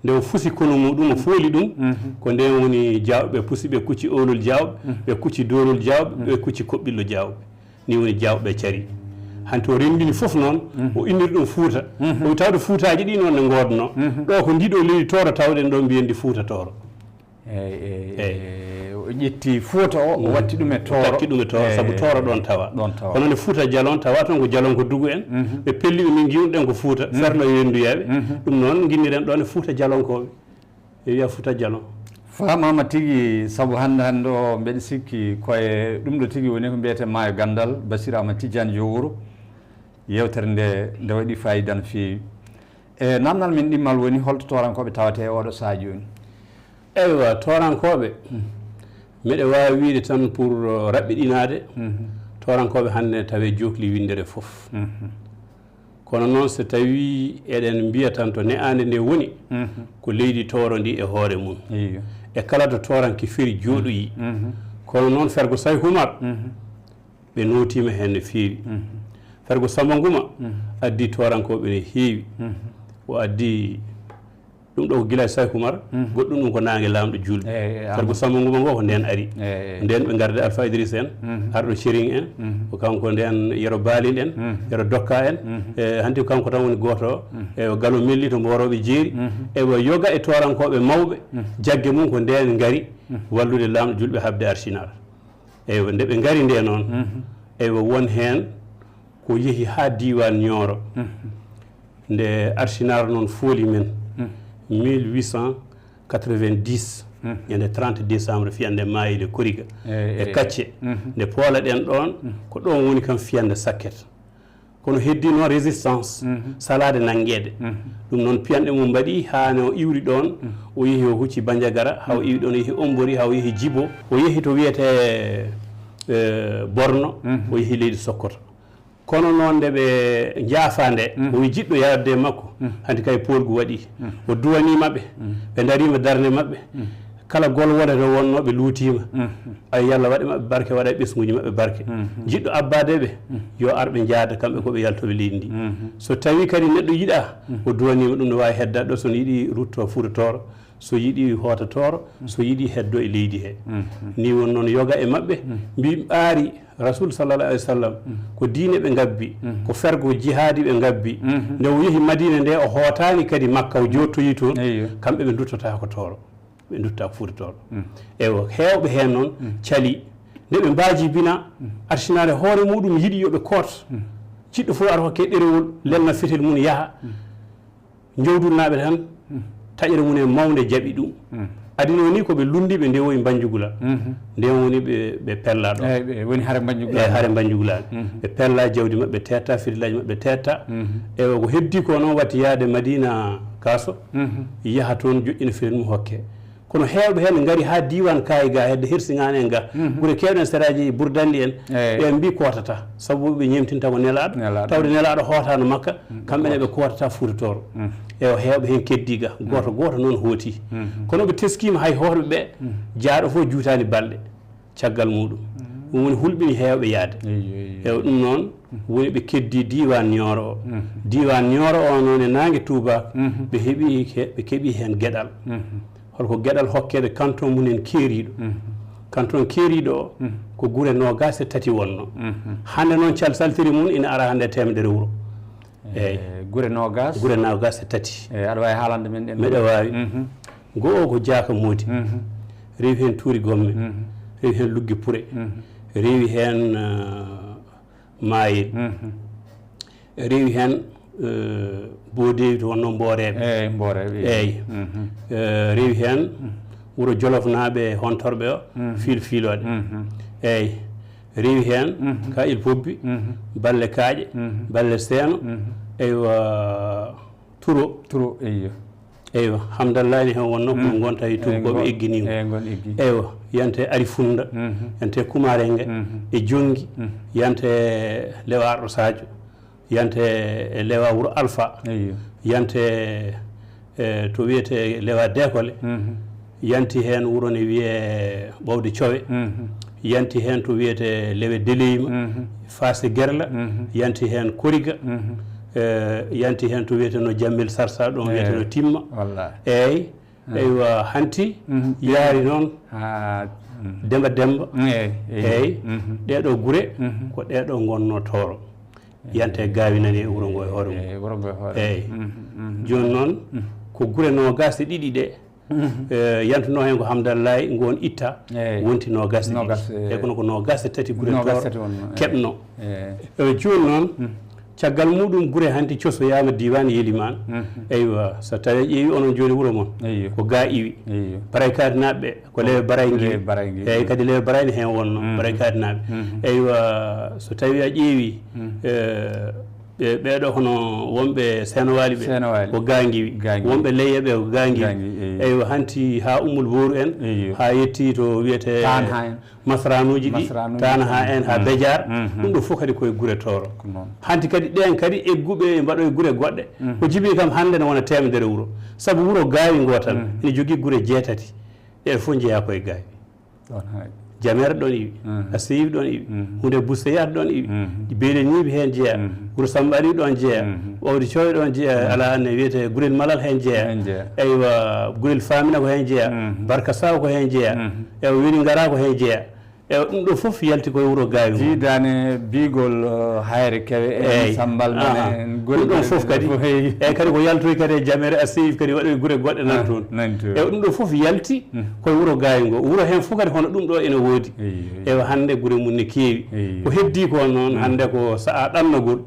nde o fusi konu muɗum, o fooli ɗum, ko ndeen woni jaawɓe ɓe pusi, ɓe kucci Oolol Jaawɓe, ɓe kucci Doolol Jaawɓe, ɓe kucci Koɓɓillo Jaawɓe. Nii woni jaawɓe ɓe carii. Hanti o renndini fof noon, o inniri ɗum Fuuta. O wi tawde Fuutaaji ɗi noon ne ngoodnoo. Ɗo ko ndi ɗo leydi Tooro tawɗen ɗo, mbiyen ndi Fuuta Tooro. Eey, eey, eey. O ƴetti Fuuta o, o watti ɗum e Tooro. O takki ɗum e Tooro, sabu Tooro ɗoon tawa. Ɗoon tawa. Kono ne Fuuta Jalon tawa toon ko Jalon ko Dugu en. Ɓe pelli ɓe min ngiwnuɗen ko Fuuta, ferlo e wennduyeeɓe. Ɗum noon nginniren ɗoon e Fuuta Jalonkooɓe. E wiya Fuuta Jalon. Faamaama tigi, sabu hannde hannde o mbeɗa sikki ko e ɗum ɗo tigi woni ko mbiyetee Maayo Ganndal, Basiir Ahmad Tijjaan Jowuro. Yeewtere nde, nde waɗi faayiida no feewi. E naamnal men ɗimmal woni holto toorankooɓe tawetee e oɗo sahaa jooni? Eywa, toorankooɓe, miɗa waawi wiyde tan pour, uh, raɓɓiɗinaade, toorankooɓe hannde tawee jookli winndere fof. Kono noon so tawii eɗen mbiya tan to ne'aande nde woni, ko leydi Tooro ndi e hoore mum. E kala to tooranke feri jooɗoyi. Kono noon Fergo Sayku Umar, ɓe nootiima heen no feewi. Fergo Samba Nguma addii toorankooɓe no heewi. O addii ɗum ɗo ko gila e Sayku Umar, goɗɗum ɗum ko naange laamɗo juulɓe. Fergo Samba Nguma ngo ko ndeen ari. Ndeen ɓe ngarde Alpha Idriss en, Arɗo Cering en, ko kanko ndeen Yero Baalil en, Yero Dokka en. E hanti ko kanko tan woni gooto o. E Galo Melli to Mboorooɓe Jeeri. E o yoga e toorankooɓe mawɓe, jagge mum ko ndeen ngari wallude laamɗo juulɓe haɓde Arsinar. Eywa, nde ɓe ngari nde noon, eywa, won heen ko yehi haa diiwaan Ñooro. Nde Arsinar noon fooli men, mille huit cent quatre-vingt-dix, ñande trente décembre, fiyande Maayile Koriga e Kacce, nde poolaɗen ɗoon, ko ɗoon woni kam fiyande Sakket. Kono heddii noon résistance, salaade nanngeede. Ɗum noon piyanɗe mum mbaɗi haa no iwri ɗoon, o yehi o hucci Bandiagara, haa o iwi ɗoon, o yehi Ombori, haa o yehi Djibo, o yehi to wiyetee, eh, Borno, o yehi leydi Sokoto. Kono noon nde ɓe njaafaa nde, o wi jiɗɗo yaadde e makko, hanti kay poolgu waɗii. O duwaniima ɓe, ɓe ndariima darnde maɓɓe. Kala gol wonata wonnoo ɓe luutiima. Ay yalla waɗe maɓɓe barke, waɗa e ɓesnguuji maɓɓe barke. Jiɗɗo abbaade ɓe, yo ar ɓe njaada kamɓe ko ɓe yaltooɓe leydi ndi. So tawii kadi neɗɗo yiɗaa, o duwaniima ɗum, no waawi heddaade ɗo so no yiɗi rutto Fuuta Tooro. So yiɗi hoota Tooro, so yiɗi heddo e leydi he. Ni woni noon yoga e maɓɓe, mbi ɓaari Rasul sallallahu alaihi wasallam, ko diine ɓe ngabbi, ko fergo jihaadi ɓe ngabbi. Nde o yehi Madina nde, o hootaani kadi Makka, o jottoyi toon. Kamɓe ɓe nduttotaako Tooro, ɓe nduttaa ko Fuuta Tooro. Ewa, heewɓe heen noon cali. Nde ɓe mbaaji bina, artinaare hoore muɗum yiɗi yo ɓe koot. Jiɗɗo fof ara hokke ɗerewol, lelna fetel mum yaha. Jowdulnaaɓe tan, taƴere mum en mawnde jaɓi ɗum. Adino ni ko ɓe lundi, ɓe ndewoyi Mbanjugula. Nden woni ɓe, ɓe pella ɗo. Eyi, ɓe woni hare Mbanjugula. Eyi, hare Mbanjugula. Ɓe pella jawdi maɓɓe, tetta fitillaji maɓɓe, tetta. Ewa, ko heddi ko noon watti yaade Madina Kaso, yaha toon joƴƴina filet mum hokke. Kono heewɓe heen ngari haa diiwaan Kaayi ga, hedde hirsingaane en ga. Gure keewɗe en seraaji Burdanli en, ɓe mbi kootata, sabu ɓe ñemtinta ko nelaaɗo. Tawde nelaaɗo hootaano Makka, kamɓe ne ɓe kootata Fuuta Tooro. Ewa, heewɓe heen keddi ga, gooto gooto noon hooti. Kono ɓe teskiima hay hoorɓe ɓe, jaaɗo fof juutaani balɗe caggal muɗum. Ɗum woni hulɓini heewɓe yaade. Ewa, ɗum noon woni ɓe keddi diiwaan Ñooro o. Diiwaan Ñooro o noon e naange Tuuba, ɓe heɓi he-, ɓe keɓi heen geɗal. Holko geɗal hokkeede canton mum en keeriiɗo. Canton keeriiɗo o, ko gure noogaas e tati wonno. Hannde noon cal saltiri mum ina ara hannde e teemedere wuro. Eyi. Gure noogaas? Gure noogaas e tati. Eyi, aɗa waawi haalande min ɗen? Miɗa waawi. Go'o ko Jaaka Moodi. Rewi heen Tuuri Gomme. Rewi heen Lugge Pure. Rewi heen, eh, Maayel. Rewi heen, eh, Boodeewi to wonno Mbooreeɓe. Eyi, Mbooreeɓe. Eyi. Eh, rewi heen wuro Jolofnaaɓe hontorɓe o, Fiil Fiilooɗe. Eyi. Rewi heen Kaƴel Pobbi, Balle Kaaƴe, Balle Seeno, eywa, Turo. Turo, eyyo. Eywa, Hamdallahi ne heen wonno, ko ngon tawi tuubakooɓe egginiima. Eyi, ngon eggi. Eywa, yante Ari Funda, yante Kumarenge, e Jonngi, yante Lewa Arɗo Sadio, yante e Lewa Wuro Alfa, eyyo, yante e to wiyetee Lewa Dekole, yanti heen wuro ne wiyee Ɓowde Cowe, yanti heen to wiyetee Lewe Deleyma, Faase Gerla, yanti heen Koriga, eh, yanti heen to wiyetee no Jammel Sarsa ɗon wiyetee no Timma. Wallahi. Eyi. Eywa, hanti yaari noon Demba Demba. Eyi, eyi. Eyi. Ɗee ɗoo gure ko ɗee ɗoo ngonnoo Tooro. Yante gaawi nani e wuro ngo e hoore mum. Eyi, wuro ngo e hoore. Eyi. Jooni noon ko gure noogaas e ɗiɗi ɗe, eh, yantunoo heen ko Hamdallahi, ngoon itta, wonti noogaas e ɗiɗi. Eyi, kono ko noogaas e tati gure Tooro keɓnoo. Eyi. Ewa, jooni noon, caggal muɗum gure hanti cosoyaama diiwaan Yelimaan. Eywa, so tawii a ƴeewi onon jooni wuro mon, ko ga iwi. Eyyo. Baraykaadinaaɓe ɓe, ko Lewe Baraygi. Lewe Baraygi. Eyi, kadi Lewe Baray ne heen wonno, Baraykaadinaaɓe. Eywa, so tawii a ƴeewi, eh, ɓe, ɓee ɗoo hono wonɓe Seenowaali ɓe, Seenowaali, ko ga ngiwi. Ga ngiwi. Wonɓe Leyya ɓe, ko ga ngiwi. Ga ngiwi, eyi. Eywa, hanti haa Ummul Booru en, eyi, haa yetti to wiyetee Taanha en. Masranuuji ɗi, Masranuuji Taanha en, haa Bejaar. Ɗum ɗoo fof kadi ko e gure Tooro. Ko noon. Hanti kadi ɗeen kadi egguɓe mbaɗo e gure goɗɗe. Ko jibi kam hannde ne wona teemedere wuro. Sabu wuro Gaawi ngo tan ene jogii gure jeetati. Ɗee fof njeyaa ko e Gaawi. Ɗon hay. Jameer ɗon iwi, Aseyiwi ɗon iwi, Hunde Busteyaat ɗon iwi, Beeleniiɓe heen jeyaa, Wuro Samba Aliw ɗon jeyaa, Ɓawdi Cooy ɗon jeyaa, alaa ne wiyetee Gurel Malal heen jeyaa. Heen jeyaa. Eywa, Gurel Faamina ko heen jeyaa, Barka Saw ko heen jeyaa, eywa, Weli Ngara ko heen jeyaa. Eywa, ɗum ɗoo fof yalti koye wuro Gaawi ngo. Jiidaane biigol, uh, Hayre Kewe en, eyi, Sambal men en, ɗum ɗon fof kadi. Eyi, kadi ko yaltoyi kadi e Jameer Aseyiwi kadi waɗoyi gure goɗɗe nan toon. Nan toon. Eywa, ɗum ɗoo fof yalti koye wuro Gaawi ngo. Wuro heen fof kadi hono ɗum ɗoo ene woodi. Eyi, eyi. Eywa, hannde gure mum ne keewi. Eyi. Ko heddii ko noon, hannde ko sa'a ɗannagol.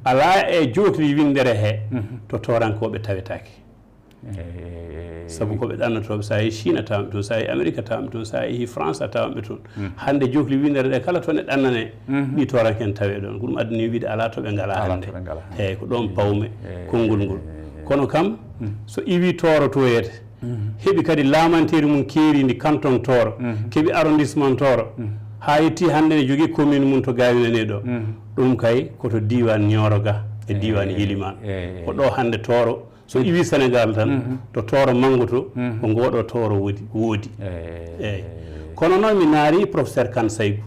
Alaa e jookli winndere he to toorankooɓe tawetaake. Eyi, eyi, eyi. Sabu ko ɓe ɗannotooɓe, so a yehii Chine a tawat ɓe toon, so a yehii Amérique a tawat ɓe toon, so a yehii France a tawat ɓe toon. Hannde jookli winndere ɗe kala to ne ɗannanee, ɗi tooranke ne tawee ɗoon. Ko ɗum addani wiide alaa to ɓe ngalaa hannde. Alaa to ɓe ngalaa hannde. Eyi, ko ɗoon pawmi konngol ngol. Eyi, eyi. Kono kam, so iwii Tooro toyeede, heɓi kadi laamanteeri mum keeriindi canton Tooro, keɓi arrondissement Tooro, A yetti hannde ne jogii commune mum to Gaawi nani ɗo. Ɗum kay ko to diiwaan Ñooro ga e diiwaan Yilimaan. Ko ɗo hannde Tooro, so iwi Senegaal tan, to Tooro manngoto, ko ngooɗo Tooro woodi, woodi. Eey. Kono noon mi naari professeur Kan Saygu.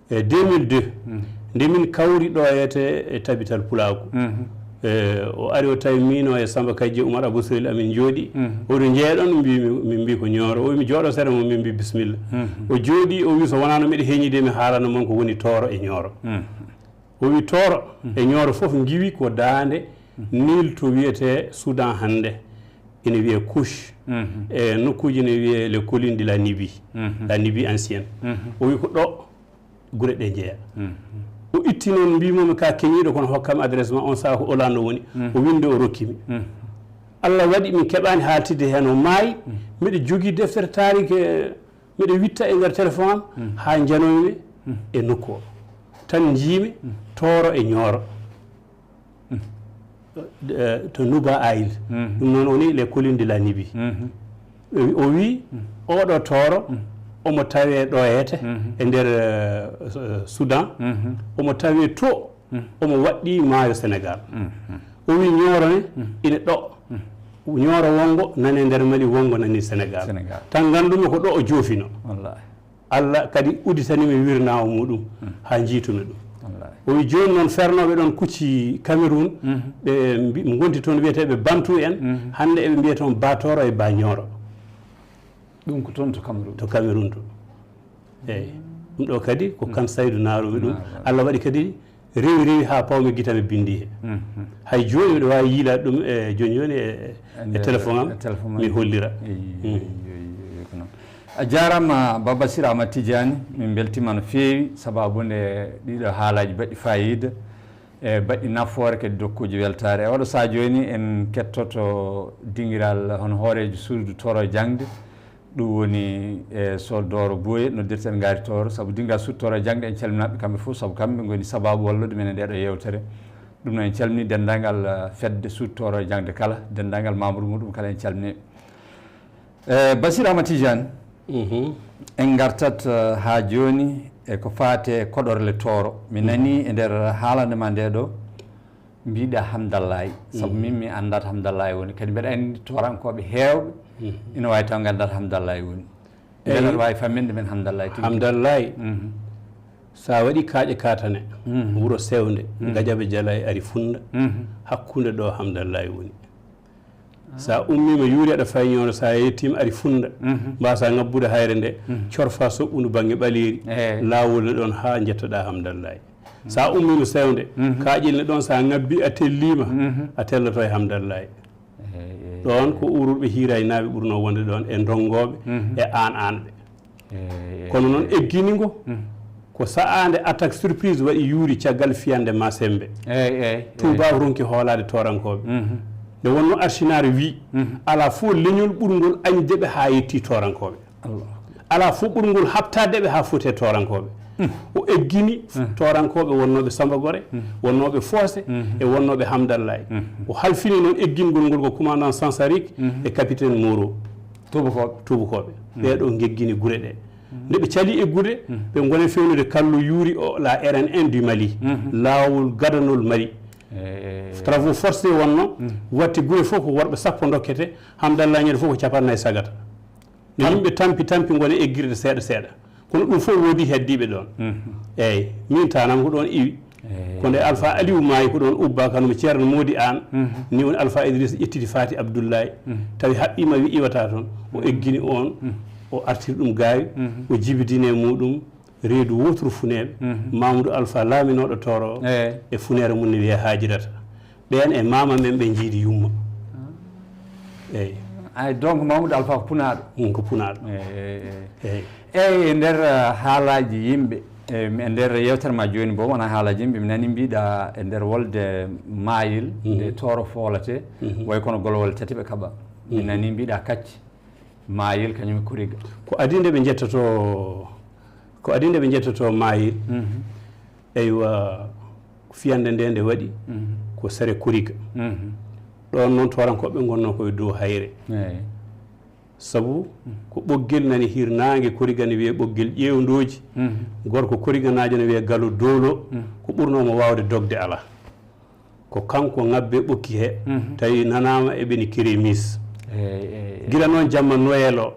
E deux mille deux, nde min kawri ɗo e te-, e Tabital Pulaagu. E, o ari o tawi miino e Samba Kajje Umar Abou Selil amin njooɗi. O wi, "Njeeɗon?" Min mbi, min mbi, "Ko Ñooro." O wi, "Mi jooɗo sere mum." Min mbi, "Bisimilla." O jooɗi, o wi, "So wonaa no miɗo heñi de, mi haalana mon ko woni Tooro e Ñooro." O wi, "Tooro e Ñooro fof ngiwi ko daande Niil to wiyetee Soudan hannde. Ina wiyee Couche. E nokkuuji ne wiyee les collines de la Nubie, la Nubie ancienne." O wi, "Ko ɗo gure ɗe njeya." O itti noon, mbimomi ka keñiiɗo, kono hokkam adresse ma, on saha ko Hollande woni. O windi, o rokkimi. Allah waɗi min keɓaani haaltidde heen, o maayi. Miɗo jogii deftere taariki, miɗo witta e nder téléphone am, haa njanoymi e nokku o. Tan njiimi Tooro e Ñooro. Eh, to Nuba Isle. Ɗum noon woni les collines de la Nubie. O wi, oɗo Tooro, omo tawee ɗo hete e nder, eh, Soudan, omo tawee to, omo waɗɗi maayo Senegaal. O wi, Ñooro ne ina ɗo. Ñooro wonngo nani nder Mali, wonngo nani Senegaal. Senegaal. Tan nganndumi ko ɗo o joofino. Wallaahi. Allah kadi udditanimi wirnaawo muɗum, haa njiitumi ɗum. Wallaahi. O wi, jooni noon fernooɓe ɗoon kucci Cameroun, ɓe mbi-, ngonti toon wiyeteeɓe Bantu en, hannde eɓe mbiya toon Ba Tooro e Ba Ñooro. Ɗum ko toon to Cameroun? To Cameroun to. Eeyi. Ɗum ɗo kadi ko Kan Saydu naarumi ɗum. Allah waɗi kadi rewi rewi haa pawmi gite am e binndi he. Hay jooni miɗo waawi yiilaade ɗum e jooni jooni e, e téléphone am, mi hollira. Eyi, eyi, eyi, eyi, ko noon. A jaaraama, Ba Basir Ahmad Tidiani, min mbeltiima no feewi, sabaabu nde ɗiɗo haalaaji baɗɗi faayiida, e baɗɗi nafoore, kadi dokkuuji weltaare. E oɗo sahaa jooni en kettoto dingiral hono hooreejo suudu Tooro jaŋde, ɗum woni e Sool Dooro Booye, noddirten ngaari Tooro, sabu dingiral suudu Tooro jaŋde, en calminaɓe kamɓe fof, sabu kamɓe ngoni sabaabu wallude men e ndeɗo yeewtere. Ɗum noon en calmini denndaangal, eh, fedde suudu Tooro jaŋde kala, denndaangal membre muɗum kala en calmini. Eh, Basir Ahmad Tidiane, en ngartat, eh, haa jooni e ko faati e koɗorle Tooro. Mi nani e nder haalande ma nde ɗo, mbiɗa Hamdallaay, sabu min mi anndat Hamdallaay woni. Kadi mbeɗa anndi Toorankooɓe heewɓe ina waawi taw nganndat Hamdallaay woni. Eyi. Mbeɗa waawi famminde men Hamdallaay tigi. Hamdallaay, so a waɗi kaaƴe kaatane, wuro sewnde, Gajaba Jalaay ari Funnda, hakkunde ɗo Hamdallaay woni. So a ummiima yuuri aɗa fayi Ñooro, so a yettiima ari Funnda, mbaasa ngabbude hayre nde, corfa soɓɓundu bannge ɓaleeri, laawol ne ɗoon haa njettoɗaa Hamdallaay. So a ummiima sewnde, kaaƴel ne ɗoon, so a ngabbi a telliima, a telloto e Hamdallaay. Eey, eey, ɗoon ko Uururɓe Hiiraynaaɓe ɓurnoo wonde ɗoon e Ndonngooɓe e Aan Aanɓe. Eey, eey, kono noon eey. Eggini ngo, ko sa'aande attaque surprise waɗi yuuri caggal fiyande Masembe. Eey, eey, eey. Tuubaaku ronki hoolaade Toorankooɓe. Nde wonnoo Archinard wii, alaa fof leñol ɓurngol añde ɓe haa yetti Toorankooɓe. Allah. Alaa fof ɓurngol haɓtaade ɓe haa foti e Toorankooɓe. O eggini Toorankooɓe wonnooɓe Samba Gore, wonnooɓe Foose, e wonnooɓe Hamdallaay. O halfini noon eggingol ngol ko commandant Sansarik e capitaine Moreau. Tuubakooɓe. Tuubakooɓe. Ɓee ɗoo ngeggini gure ɗee. Nde ɓe calii e gure, ɓe ngoni fewnude kallo yuuri o, la R N un du Mali, laawol gadanol Mali. Eey, eey, eey. Travaux forcés wonnoo, watti gure fof ko worɓe sappo ndokkete, Hamdallaay ñande fof ko cappanɗe nayi sagata. No yimɓe tampi tampi ngoni eggirde seeɗa seeɗa. Kono ɗum fof woodi heddiiɓe ɗoon. Eey, min tanam ko ɗoon iwi. Eey. Ko nde Alpha Aliou maayi ko ɗoon ubba, kanum e Ceerno Moodi Aan. Ni woni Alpha Idrissa ƴettiti Faati Abdullaay. Tawi haɓɓiima wi iwata toon. O eggini oon, o artiri ɗum Gaawi, o jibidini e muɗum reedu wooturu Funeeɓe, Mamadou Alpha laaminooɗo Tooro o, e funeere mum ne wiyee Haajirata. Ɓeen e maama men ɓe njiidi yumma. Eey. Ay, donc Mamadou Alpha ko punaaɗo? Mm, ko punaaɗo. Eey, eey, eey. Eey. Eey, e nder, eh, haalaaji yimɓe, e, e nder yeewtere ma jooni bo, wonaa haalaaji yimɓe, mi nani mbiɗa e nder wolde maayel, nde Tooro foolatee, way kono golwole tati ɓe kaɓa. Mi nani mbiɗa kacci. Maayel kañum e Kuriga. Ko adii nde ɓe njettoto, ko adii nde ɓe njettoto Maayel. Eywa, fiyande nde nde waɗi ko sere Kuriga. Ɗoon noon Toorankooɓe ngonnoo ko e dow hayre. Eey. Sabu ko ɓoggel nani hirnaange Koriga ne wiyee ɓoggel ƴeewndooji, gorko Koriganaajo ne wiyee Galo Doolo, ko ɓurnoo mo waawde dogde alaa. Ko kanko ŋabbe ɓokki he, tawi nanaama eɓe ni keremis. Gila noon jamma Noël o,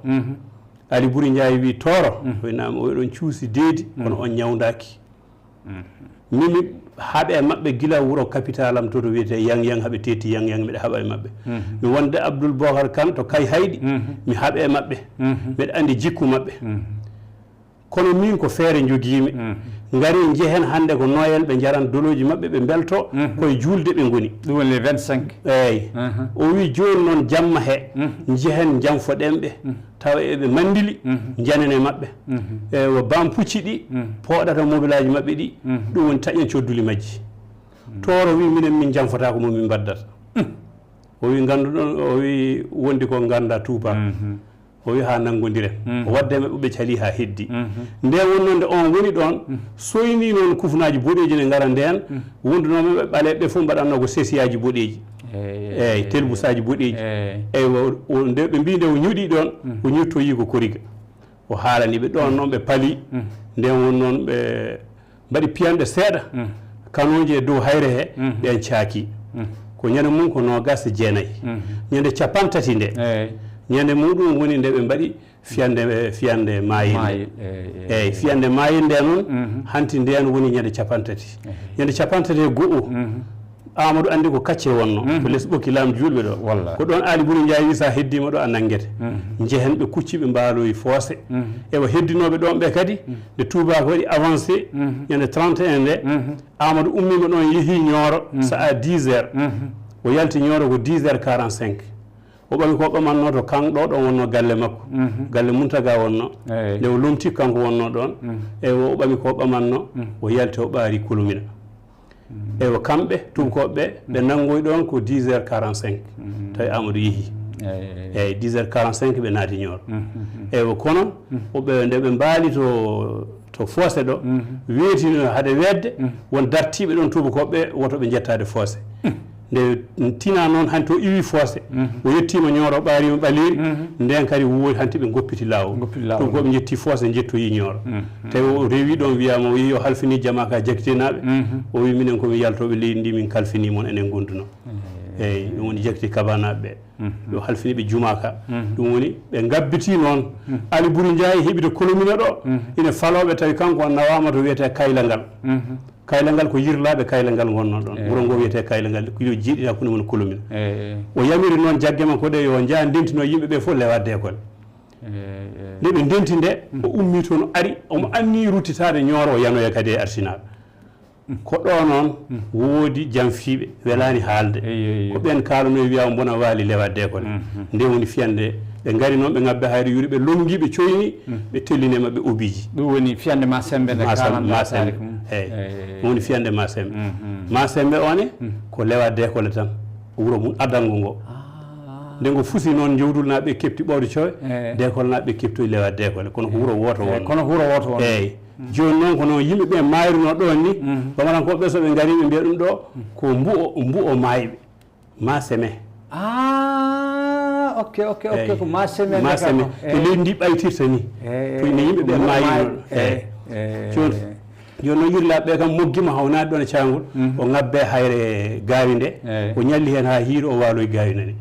Ali Buri Njaay wii, "Tooro, koye naam oɗon cuusi deedi, kono on ñawndaaki." Min mi haɓe e maɓɓe gila wuro capital am to, to wiyetee Yang Yang, haɓe teeti Yang Yang, miɗa haɓa e maɓɓe. Mi wonde Abdoul Bokar Kan to Kay Hayɗi, mi haɓe e maɓɓe. Miɗa anndi jikku maɓɓe. Kono min ko feere njogiimi. Ngari njehen hannde ko Noël, ɓe njaran dolooji maɓɓe, ɓe mbelto, koye juulde ɓe ngoni. Ɗum woni le vingt-cinq. Eeyi. O wii, "Jooni noon jamma he, njehen njanfoɗen ɓe." Tawa eɓe manndili, njanen e maɓɓe. Ewa, bam pucci ɗi, pooɗata mobilaaji maɓɓe ɗi, ɗum woni taƴen codduli majji. Tooro wi, "Minen min njanfotaako mo min mbaddata." O wi, "Ngannduɗon," o wi, "wondi ko ngannda tuuba." O wi, "Haa nanngondiren." O wadde maɓɓe, ɓe cali haa heddi. Nde wonnoo nde on woni ɗoon, soyni noon kufunaaji boɗeeji ne ngara ndeen, wondunooɓe ɓe ɓaleeɓe ɓe fof mbaɗatnoo ko sesiyaaji boɗeeji. Eeyi, telbusaaji boɗeeji. Eywa, o, nde ɓe mbii nde o ñoɗi ɗoon, o ñottoyi ko Koriga. O haalani ɓe ɗoon noon ɓe pali, nden woni noon ɓe mbaɗi piyanɗe seeɗa, kanooji e dow hayre he, ɓeen caaki. Ko ñande mum ko noogaas e jeenayi. Ñande capantati nde, ñande muɗum woni nde ɓe mbaɗi fiyande, fiyande maayel nde. Eeyi, fiyande maayel nde noon, hanti ndeen woni ñande capantati. Ñande capantati e go'o, Amadou anndi ko kacce wonnoo, to les ɓokki laam juulɓe ɗo. Wallaahi. Ko ɗoon Aali Buri Njaay wi, "So a heddiima ɗo, a nanngete." Njehen ɓe kucci, ɓe mbaaloyi Foose. Ewa, heddinooɓe ɗoon ɓe kadi, nde tuubaako waɗi avancé, ñande trente et un nde, Amadou ummiima ɗoon, yehi Ñooro, so à dix heures. O yalti Ñooro ko dix heures quarante-cinq. O ɓami ko ɓamannoo to kan ɗo, ɗoon wonnoo galle makko. Galle Muntaga wonnoo. Eeyi. Nde o lomti, kanko wonnoo ɗoon. Ewa, o ɓami ko ɓamannoo, o yalti, o ɓaari Kolomina. Eywa, kamɓe tuubakooɓe ɓe, ɓe nanngoyi ɗoon ko dix heures quarante-cinq, tawi Amadou yehi. Eeyi. Eeyi, dix heures quarante-cinq ɓe naati Ñooro. Eywa, kono o ɓe, nde ɓe mbaali to, to Foose ɗo, weetino hade weetde, won dartiiɓe ɗoon tuubakooɓe ɓe, woto ɓe njettaade Foose. Nde tina noon, hanti o iwi Foose, o yettiima Ñooro, o ɓaariima Ɓaleeri, ndeen kadi woodi hanti ɓe ngoppiti laawol. Ngoppiti laawol. Ɗum ko ɓe njetti Foose, njettoyi Ñooro. Tawi o rewi ɗoon, wiyaama o yehi, o halfini jamaa ka Jakitinaaɓe. O wi, "Minen ko min yaltooɓe leydi ndi, min kalfini mon, enen ngonduno." Eeyi, ɗum woni Jakiti Kabanaaɓe ɓe. Ɓe halfini ɓe jumaa ka. Ɗum woni ɓe ngabbiti noon. Ali Buri Njaay heɓi to Kolomina ɗo, ina falooɓe, tawi kanko o nawaama to wiyetee Kayla ngal. Kayla ngal ko yirlaaɓe Kayla ngal ngonnoo ɗoon. Eey. Wuro ngoo wiyetee Kayla ngal, ko yo jeeɗiɗi hakkunde mum e Kolomina. Eey, eey. O yamiri noon jagge makko ɗe yo njah ndentino yimɓe ɓe fof Lewa Deekole. Eey, eey. Nde ɓe ndenti nde, o ummii toon, ari, omo anniyii ruttitaade Ñooro, o yanoya kadi e arsinaaɓe. Ko ɗo noon woodi janfiiɓe, welaani haalde. Eey, eey, eey. Ko ɓeen kaalanoyi, wiyaa o mbona waali Lewa Deekole. Nde woni fiyande, ɓe ngari noon, ɓe ngabbe hayre yuuri, ɓe lonngi, ɓe coyni, ɓe tellini e maɓɓe obiiji. Ɗum woni fiyande ma sembe nde kaalan ma sembe. Eey. Eey. Ɗum woni fiyande ma sembe. Ma sembe o ne, ko Lewa Deekole tan, wuro mum adanngo ngo. Ah. Nde ngo fusi noon, Jowdulnaaɓe keɓti Ɓawde Cowe, eey, Deekolnaaɓe keɓtoyi Lewa Deekole, kono ko wuro wooto wonnoo. Eey, kono ko wuro wooto wonnoo. Eey. Jooni noon, ko noon yimɓe ɓe maayruno ɗoon ni, Bamarankooɓe ɓe, so ɓe ngarii, ɓe mbiya ɗum ɗo ko Mbu'o, Mbu'o maayɓe. Ma seme. Ah, ok, ok, ok, eey, ko ma seme. Ma seme. Ko leydi ndi ɓaytirta ni. Eey, ko ine yimɓe ɓe maayruno. Eey, eey, eey. Jooni, jooni noon, yirlaaɓe ɓe kam, moggiima, hawnaade ɗoon e caangol, o ngabbe hayre gaawi nde, eey, o ñalli heen haa hiiri, o waaloyi gaawi nani.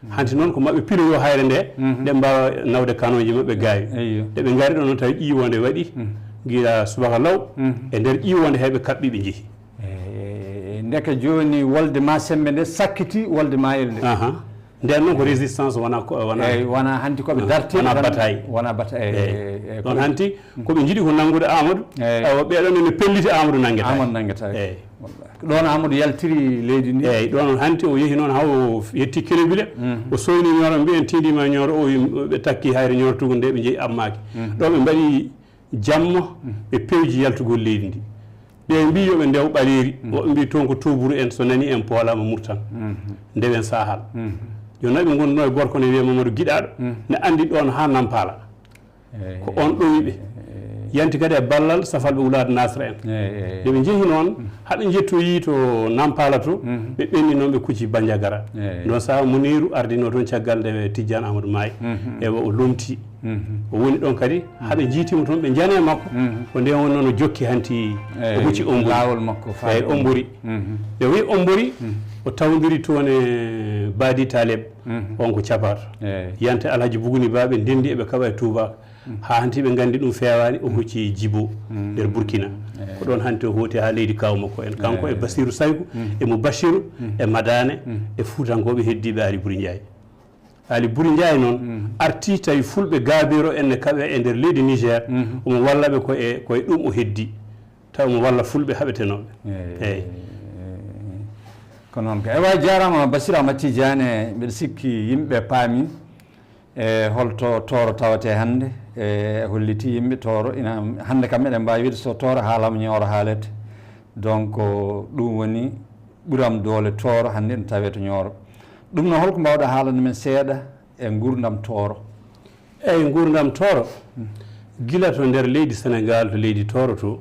Hanti noon, ko maɓɓe piloyo hayre nde, nde mbaawa nawde kanooji maɓɓe gaawi. Eeyyo. Nde ɓe ngari ɗo noon, tawi ƴiiwoonde waɗi, gila subaka law, e nder ƴiiwoonde he ɓe kaɓɓi, ɓe njehi. Eey, ndeke jooni wolde ma sembe nde sakkiti wolde maayel nde. Aha. Ndeen noon ko résistance, wona ko, wona, eey, wona hanti ko ɓe darti wona tan, bataille. Wona bataille, eey, eey, eey, ɗoon ko hanti ko ɓe njiɗi ko nanngude Amadou. Eey. Awa ɓee ɗoon ne pelliti, Amadou nanngetaake. Amadou nanngetaake. Eey. Wallaahi. Ɗoon Amadou yaltiri leydi ndi. Eey, ɗoon hanti o yehi noon haa o yetti Kelebile. O soyni Ñooro, mbiyen tiindiima Ñooro, o wi ɓe takki hayre Ñooro Tugu nde, ɓe njehi, ammaaki. Ɗo ɓe mbaɗi jamma, ɓe pewji yaltugol leydi ndi. Ɓe mbii yo ɓe ndew Ɓaleeri, woɓɓe mbii toon ko Tooburu en, so nani en poolaama Murtan. Ndewen Saahal. Jooni noon ɓe ngonduno e gorko ne wiyee Mamadou Giɗaaɗo, ne anndi ɗoon haa Nampaala. Eey. Ko oon ɗowi ɓe. Eey. Yanti kadi e ballal safalɓe Wulaadu Nasra en. Nde ɓe njehi noon, haa ɓe njettoyii to Nampala to, ɓe ɓenni noon ɓe kucci Banjagara. Ɗoon sahaa Muniiru ardinoo toon caggal nde Tijjaan Ahmadu maayi. Ewa o lomtii. O woni ɗoon kadi, haa ɓe njiytii mo toon, ɓe njani e makko. Ko ndeen woni noon o jokki hanti o hucci Ombori. Laawol makko faade Ombori. Ɓe wii Ombori, o tawdiri toon e Baadi Taleb, on ko Capato. Yanti Alhaji Buguni Ba ɓe ndenndi eɓe kaɓa e Tuuba. Haa hanti ɓe nganndi ɗum feewaani, o hucci Jibo nder Burkina. Ko ɗoon hanti o hooti haa leydi kaaw makko en. Kanko e Basiiru Sayku, e Mubashiru, e Madaane, e Fuutankooɓe heddiiɓe Aali Buri Njaay. Aali Buri Njaay noon artii tawi Fulɓe Gaabiro en ne kaɓe e nder leydi Niger, omo walla ɓe ko e, ko e ɗum o heddi. Taw omo walla Fulɓe haɓetenooɓe. Eey. Ko noon ka. Ewa, jaaraama Basiiru Ahmad Tijaani, mbiɗa sikki yimɓe paami. E holto Tooro tawatee hannde? E holliti yimɓe Tooro, ina hannde kam eɗen mbaawi wiide so Tooro haalama Ñooro haalete. Donc, ɗum woni ɓuram doole Tooro hannde ina tawee to Ñooro. Ɗum noon, holko mbaawɗa haalande men seeɗa e nguurndam Tooro? Eyi, nguurndam Tooro, gila to nder leydi Senegaal, to leydi Tooro to,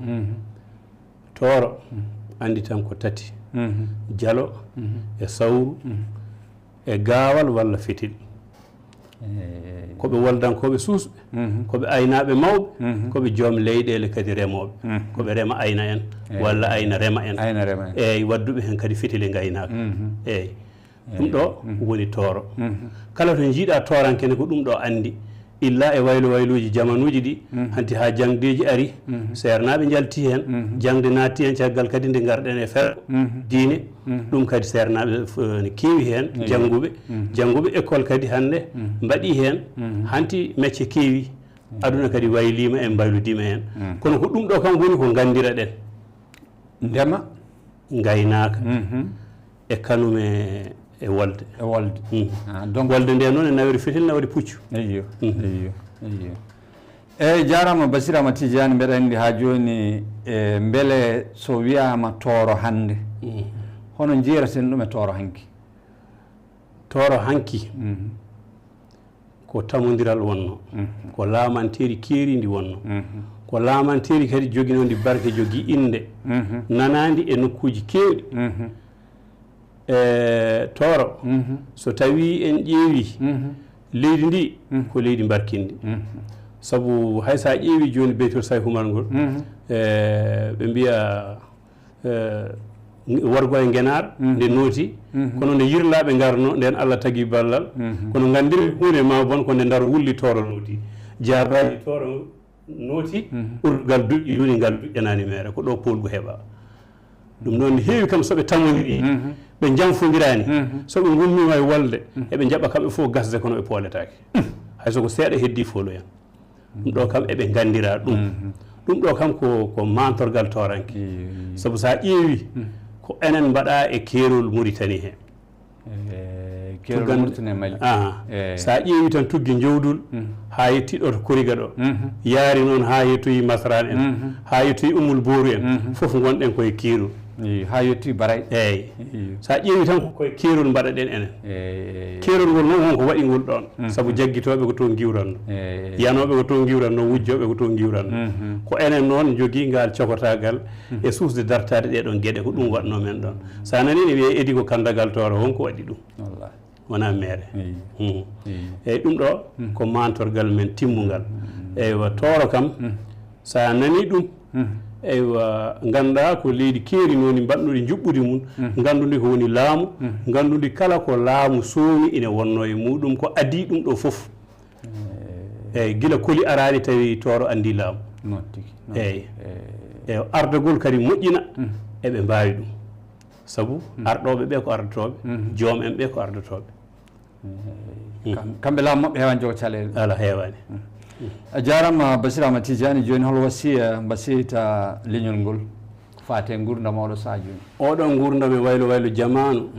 Tooro anndi tan ko tati, jalo, e sawru, e gaawal walla fetel. Ko ɓe woldankooɓe suusɓe, ko ɓe aynaaɓe mawɓe, ko ɓe joom leyɗeele kadi remooɓe, ko ɓe rema ayna en, walla ayna rema en. Ayna rema en. Eeyi, wadduɓe heen kadi fetel e ngaynaaka. Eeyi. Ɗum ɗo woni Tooro. Kala to njiiɗa tooranke ne, ko ɗum ɗo anndi. Illa e waylo wayluuji jamanuuji ɗi, hanti haa jaŋdeeji ari, seernaaɓe njalti heen, jaŋde naatti heen, caggal kadi nde ngarɗen e ferko diine, ɗum kadi seernaaɓe f-, ne keewi heen, jannguɓe, jannguɓe école kadi hannde mbaɗi heen, hanti mecce keewi, aduna kadi wayliima en, mbayludiima heen. Kono ko ɗum ɗo kam woni ko nganndiraɗen. Ndema. Ngaynaaka, e kanum e, e wolde. E wolde. Ah, donc wolde nde noon e nawri fetel, nawri puccu. Eyyo, eyyo, eyyo. Eeyi, jaaraama Basiiru Ahmad Tijaani, mbeɗa anndi haa jooni, e, mbele so wiyaama Tooro hannde, hono njiyraten ɗum e Tooro hanki? Tooro hanki, ko tamondiral wonno, ko laamanteeri keeriindi wonno, ko laamanteeri kadi joginoondi barke, jogii innde, nanaandi e nokkuuji keewɗi. E Tooro, so tawii en ƴeewii leydi ndi, ko leydi mbarkinndi. Sabu hay so a ƴeewii jooni Beytul Sayhu Umar ngol, e, ɓe mbiya, eh, worgo e ngenaar, nde nooti, kono nde yirlaaɓe ngarno, nden Allah tagi ballal. Kono nganndir huunde ma bon ko nde ndaro wulli Tooro nooti. Jaabaali Tooro nooti, ɓurgal duƴƴi, woni ngal duƴƴanaani meere, ko ɗo poolgu heɓa. Ɗum noon ne heewi kam so ɓe tamondiri, ɓe jamfondiraani, so ɓe ngummiima e wolde, eɓe njaɓa kamɓe fof gasde kono ɓe pooletaake. Hay so ko seeɗa heddii fooloyan. Ɗum ɗo kam eɓe nganndira ɗum. Ɗum ɗo kam ko, ko mantorgal tooranke. Sabu so a ƴeewi, ko enen mbaɗa e keerol Muritani he. E keerol Tuggan-, Muritani e Mali. Aha. So a ƴeewi tan tuggi Jowdul, haa yetti ɗo to Koriga ɗo. Yaari noon haa yettoyi Masran en, haa yettoyi Ummul Booru en, fof ngonɗen koye keerol. Eyi, haa yetti Baray. Eeyi. Eyi. So a ƴeewi tan ko koye keerol mbaɗaɗen enen. Eyi. Keerol ngol noon won ko waɗi ngol ɗoon. Sabu jaggitooɓe ko toon ngiwranno. Eyi. Yanooɓe ko toon ngiwranno, wujjooɓe ko toon ngiwranno. Ko enen noon njogii ngaal cokotaagal e suusde dartaade ɗee ɗoon geɗe, ko ɗum waɗnoo men ɗoon. So a nanii ne wiyee Edi ko kanndagal Tooro, won ko waɗi ɗum. Wallaahi. Wonaa meere. Eyi. Eyi, ɗum ɗo ko mantorgal men timmungal. Eywa, Tooro kam, so a nanii ɗum, eywa, nganndaa ko leydi keeri nooni mbaɗnuɗi njuɓɓudi mum, nganndundi ko woni laamu, nganndundi kala ko laamu soomi ina wonnoo e muuɗum, ko adii ɗum ɗo fof. Eyi, gila koli araani tawi Tooro anndii laamu. Noon tigi, noon tigi. Eyi. Eyi, ardagol kadi moƴƴina, eɓe mbaawi ɗum. Sabu arɗooɓe ɓe ko ardotooɓe, joom en ɓe ko ardotooɓe. Kam-, kamɓe laamu maɓɓe heewaani jogo caɗeele. Alaa, heewaani. A jaaraama Basiiru Ahmad Tijaani. Jooni hol wasiya mbasiyta leñol ngol ko faati e nguurndam oɗo sahaa jooni? Oɗo nguurndam e waylo waylo jamaanu,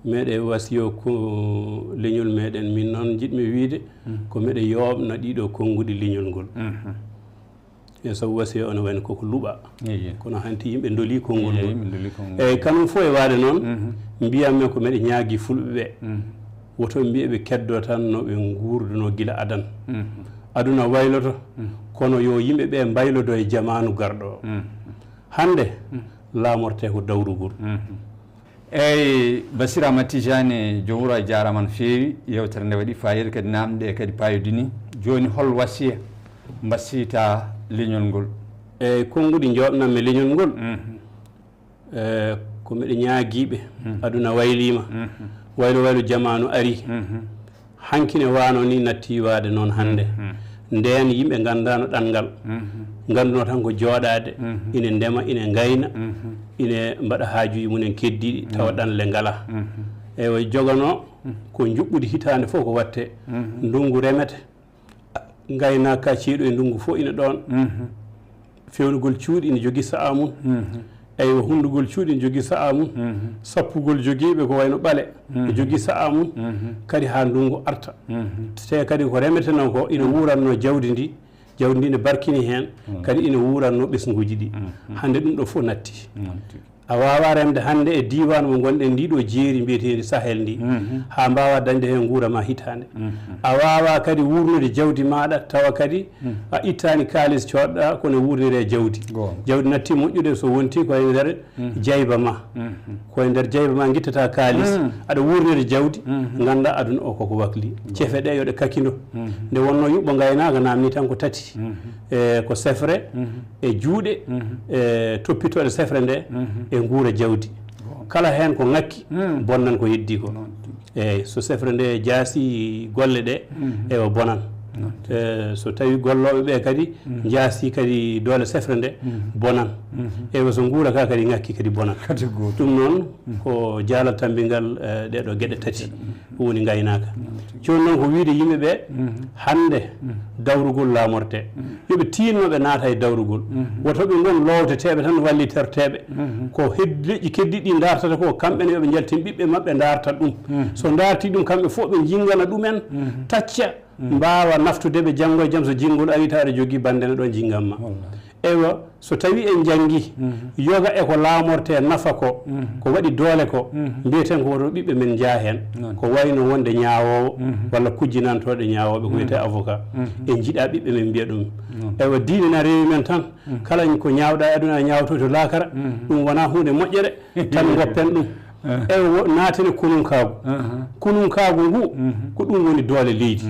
meɗe wasiyo ko leñol meɗen, min noon njiɗmi wiide ko meɗe yooɓna ɗiɗo konnguɗi leñol ngol. E sabu wasiya o ne wayno koko luɓa. Eyi. Kono hanti yimɓe ndoli konngol ngol. Eyi, yimɓe ndoli konngol ngol. Eyi, kanum fof e waade noon, mbiyatmi ko meɗe ñaagi fulɓe ɓe. Woto ɓe mbiye ɓe keddo tan no ɓe nguurduno gila adan. Aduna wayloto, kono yo yimɓe ɓe mbaylodo e jamaanu garɗo o. Hannde, laamortee ko dawrugol. Eyyi, Basir Ahmad Tijani, joom wuro, a jaaraama no feewi. Yewtere nde waɗi faayiida, kadi naamnde kadi paayodini. Jooni, hol wasiya mbaɗataa leñol ngol? Eyyi, konnguɗi njooɗnanmi leñol ngol. E, ko miɗo ñaagiiɓe, aduna wayliima, waylo waylo jamaanu ari. Hanki ne waano ni natti waade noon hannde. Ndeen yimɓe nganndaano ɗanngal, ngannduno tan ko jooɗaade, ine ndema, ine ngayna, ine mbaɗa haajuuji mumen keddiiɗi, tawa ɗanle ngalaa. Eywa, joganoo ko njuɓɓudi hitaande fof ko waɗtee. Ndunngu remete, ngaynaaka ceeɗu e ndunngu fof ina ɗoon. Fewnugol cuuɗi ina jogii sa'a mum. Eywa, hunndugol cuuɗi ina jogii sa'a mum. Sappugol jogiiɓe ko wayno ɓale, ina jogii sa'a mum. Kadi haa ndunngu arta. Te kadi ko remetenoo ko ina wuuranno jawdi ndi, jawdi ndi ne barkini heen, kadi ina wuuranno ɓesnguuji ɗi. Hannde ɗum ɗo fof natti. A waawaa remde hannde e diiwaan mo ngonɗen, ndii ɗoo jeeri mbiyeteendi Sahel ndi, haa mbaawaa dañde heen nguura ma hitaande. A waawaa kadi wuurnude jawdi maaɗa, tawa kadi a ittaani kaalis coodɗa, ko ne wuurniree jawdi. Jawdi natti moƴƴude so wontii ko e nder jayba ma. Ko e nder jayba ma ngittataa kaalis, aɗa wuurnira jawdi, nganndaa aduna o koko wakli. Cefe ɗe yo ɗe kakindo. Nde wonnoo yuɓɓo ngaynaaka naamni tan ko tati. E, ko sefre, e juuɗe, e toppitooɗe sefre nde, e nguura jawdi. Kala heen ko ŋakki, bonnan ko yeddii ko. Eyyi, so sefre nde jaasi golle ɗe, eywa, bonan. E, so tawi gollooɓe ɓe kadi jaasi kadi doole sefre nde, bonan. Eywa, so nguura ka kadi ŋakki kadi bonan. Ɗum noon ko jaalal tammbingal, e, ɗee ɗoo geɗe tati. Ɗum woni ngaynaaka. Jooni noon ko wiyde yimɓe ɓe, hannde dawrugol laamortee. Yo ɓe tiinno ɓe naata e dawrugol. Woto ɓe ngon loowteteeɓe tan, walliterteeɓe. Ko hed-, leƴƴi keddiiɗi ɗi ndartata ko, kamɓe ne yo ɓe njaltin ɓiɓɓe maɓɓe ndarta ɗum. So ndarti ɗum, kamɓe fof ɓe njingana ɗumen, tacca, mbaawa naftude ɓe janngo e jam. So jinngol ari, tawa aɗa jogii bannde ne ɗo njingan ma. Eywa, so tawi en njanngi yoga e ko laamortee nafa ko, ko waɗi doole ko, mbiyeten ko woto ɓiɓɓe men njaa heen. Ko wayno wonde ñaawoowo walla kujjinantooɗe ñaawooɓe ko wiyetee avocat. En njiɗaa ɓiɓɓe men mbiya ɗum. Eywa, diine na rewi men tan. Kala ko ñaawɗa e aduna a ñaawto to laakara. Ɗum wonaa huunde moƴƴere, tan ngoppen ɗum. Eywa, wo-, naaten e konunkaagu. Konunkaagu ngu, ko ɗum woni doole leydi.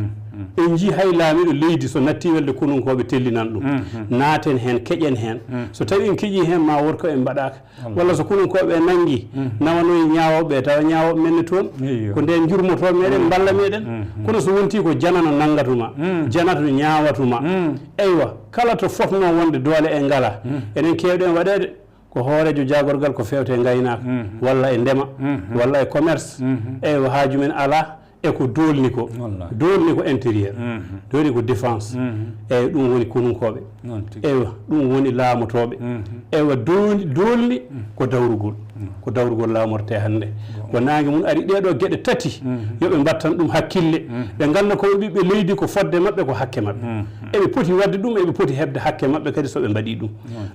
En njii hay laamiiɗo leydi so natti welde konunkooɓe tellinan ɗum. Naaten heen, keƴen heen. So tawi en keƴii heen, ma wot ko en mbaɗaaka. Walla so konunkooɓe nanngi, nawanoyi ñaawooɓe, tawa ñaawooɓe men ne toon. Ko ndeen njurmotoo meɗen, mballa meɗen. Kono so wontii ko janano nanngatu ma, janato ñaawatu ma. Eywa, kala to fotnoo wonde doole en ngalaa, enen keewɗen waɗeede. Ko hooreejo jaagorgal ko feewte ngaynaaka, walla e ndema, walla e commerce, eywa, haaju men alaa e ko doolni ko. Doolni ko intérieur, doolni ko défense. Eywa, ɗum woni konunkooɓe. Eywa, ɗum woni laamotooɓe. Eywa, doolni, doolni ko dawrugol. Ko dawrugol laamortee hannde. Ko naange mum ari, ɗee ɗoo geɗe tati, yo ɓe mbattan ɗum hakkille. Ɓe ngannda ko ɓiɓɓe leydi, ko fodde maɓɓe, ko hakke maɓɓe. Eɓe poti waɗde ɗum, eɓe poti heɓde hakke maɓɓe kadi so ɓe mbaɗii ɗum.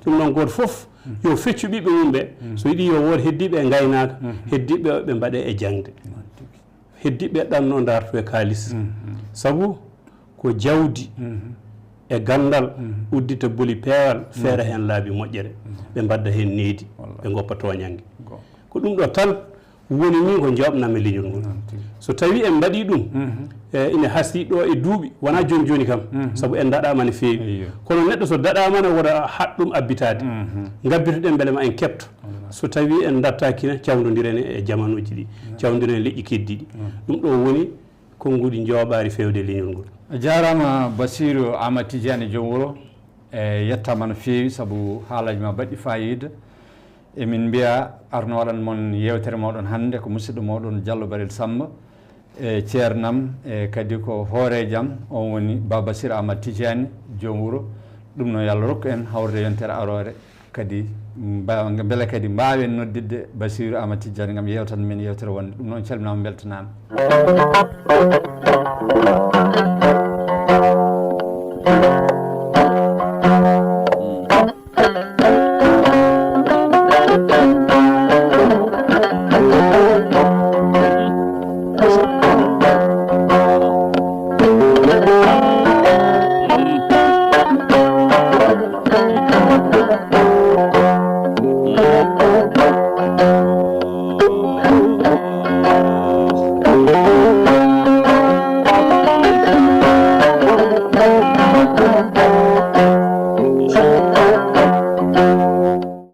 Ɗum noon, gooto fof yo feccu ɓiɓɓe mum ɓe, so yiɗi yo wood heddiiɓe e ngaynaaka, heddiiɓe ɓe mbaɗe e jaŋde. Heddiiɓe ɗanno ndarto e kaalis. Sabu ko jawdi e ganndal uddita boli peewal, feera heen laabi moƴƴere, ɓe mbadda heen needi, ɓe ngoppa tooñannge. Ko ɗum ɗo tan woni min ko jooɓnami leñol ngol. So tawi en mbaɗi ɗum, e, ina hasii ɗo e duuɓi, wonaa jooni jooni kam, sabu en daɗaama no feewi. Kono neɗɗo so daɗaama ne, woda haɗ ɗum abbitaade. Ngabbitoɗen mbele ma en keɓto. So tawi en dattaaki ne, cawdondiren e jamanuuji ɗi, cawdondiren leƴƴi keddiiɗi. Ɗum ɗo woni konnguɗi njooɓaari feewde leñol ngol. A jaaraama Basiiru Aamadu Tijaani Joom Wuro, e yettaama no feewi sabu haalaaji ma baɗɗi faayiida. Emin mbiya arno waɗan mon yeewtere mooɗon hannde ko musidɗo mooɗon Jallo Barel Sammba, e ceernam, e kadi ko hooreejam, on woni Ba Basiiru Aamadu Tijaani Joom Wuro. Ɗum noon, yo Allah rokku en hawrude yontere aroore, kadi mba-, mbele kadi mbaawen noddidde Basiiru Aamadu Tijaani ngam yeewtan men yeewtere wonnde. Ɗum noon, calminaama, mbeltanaama.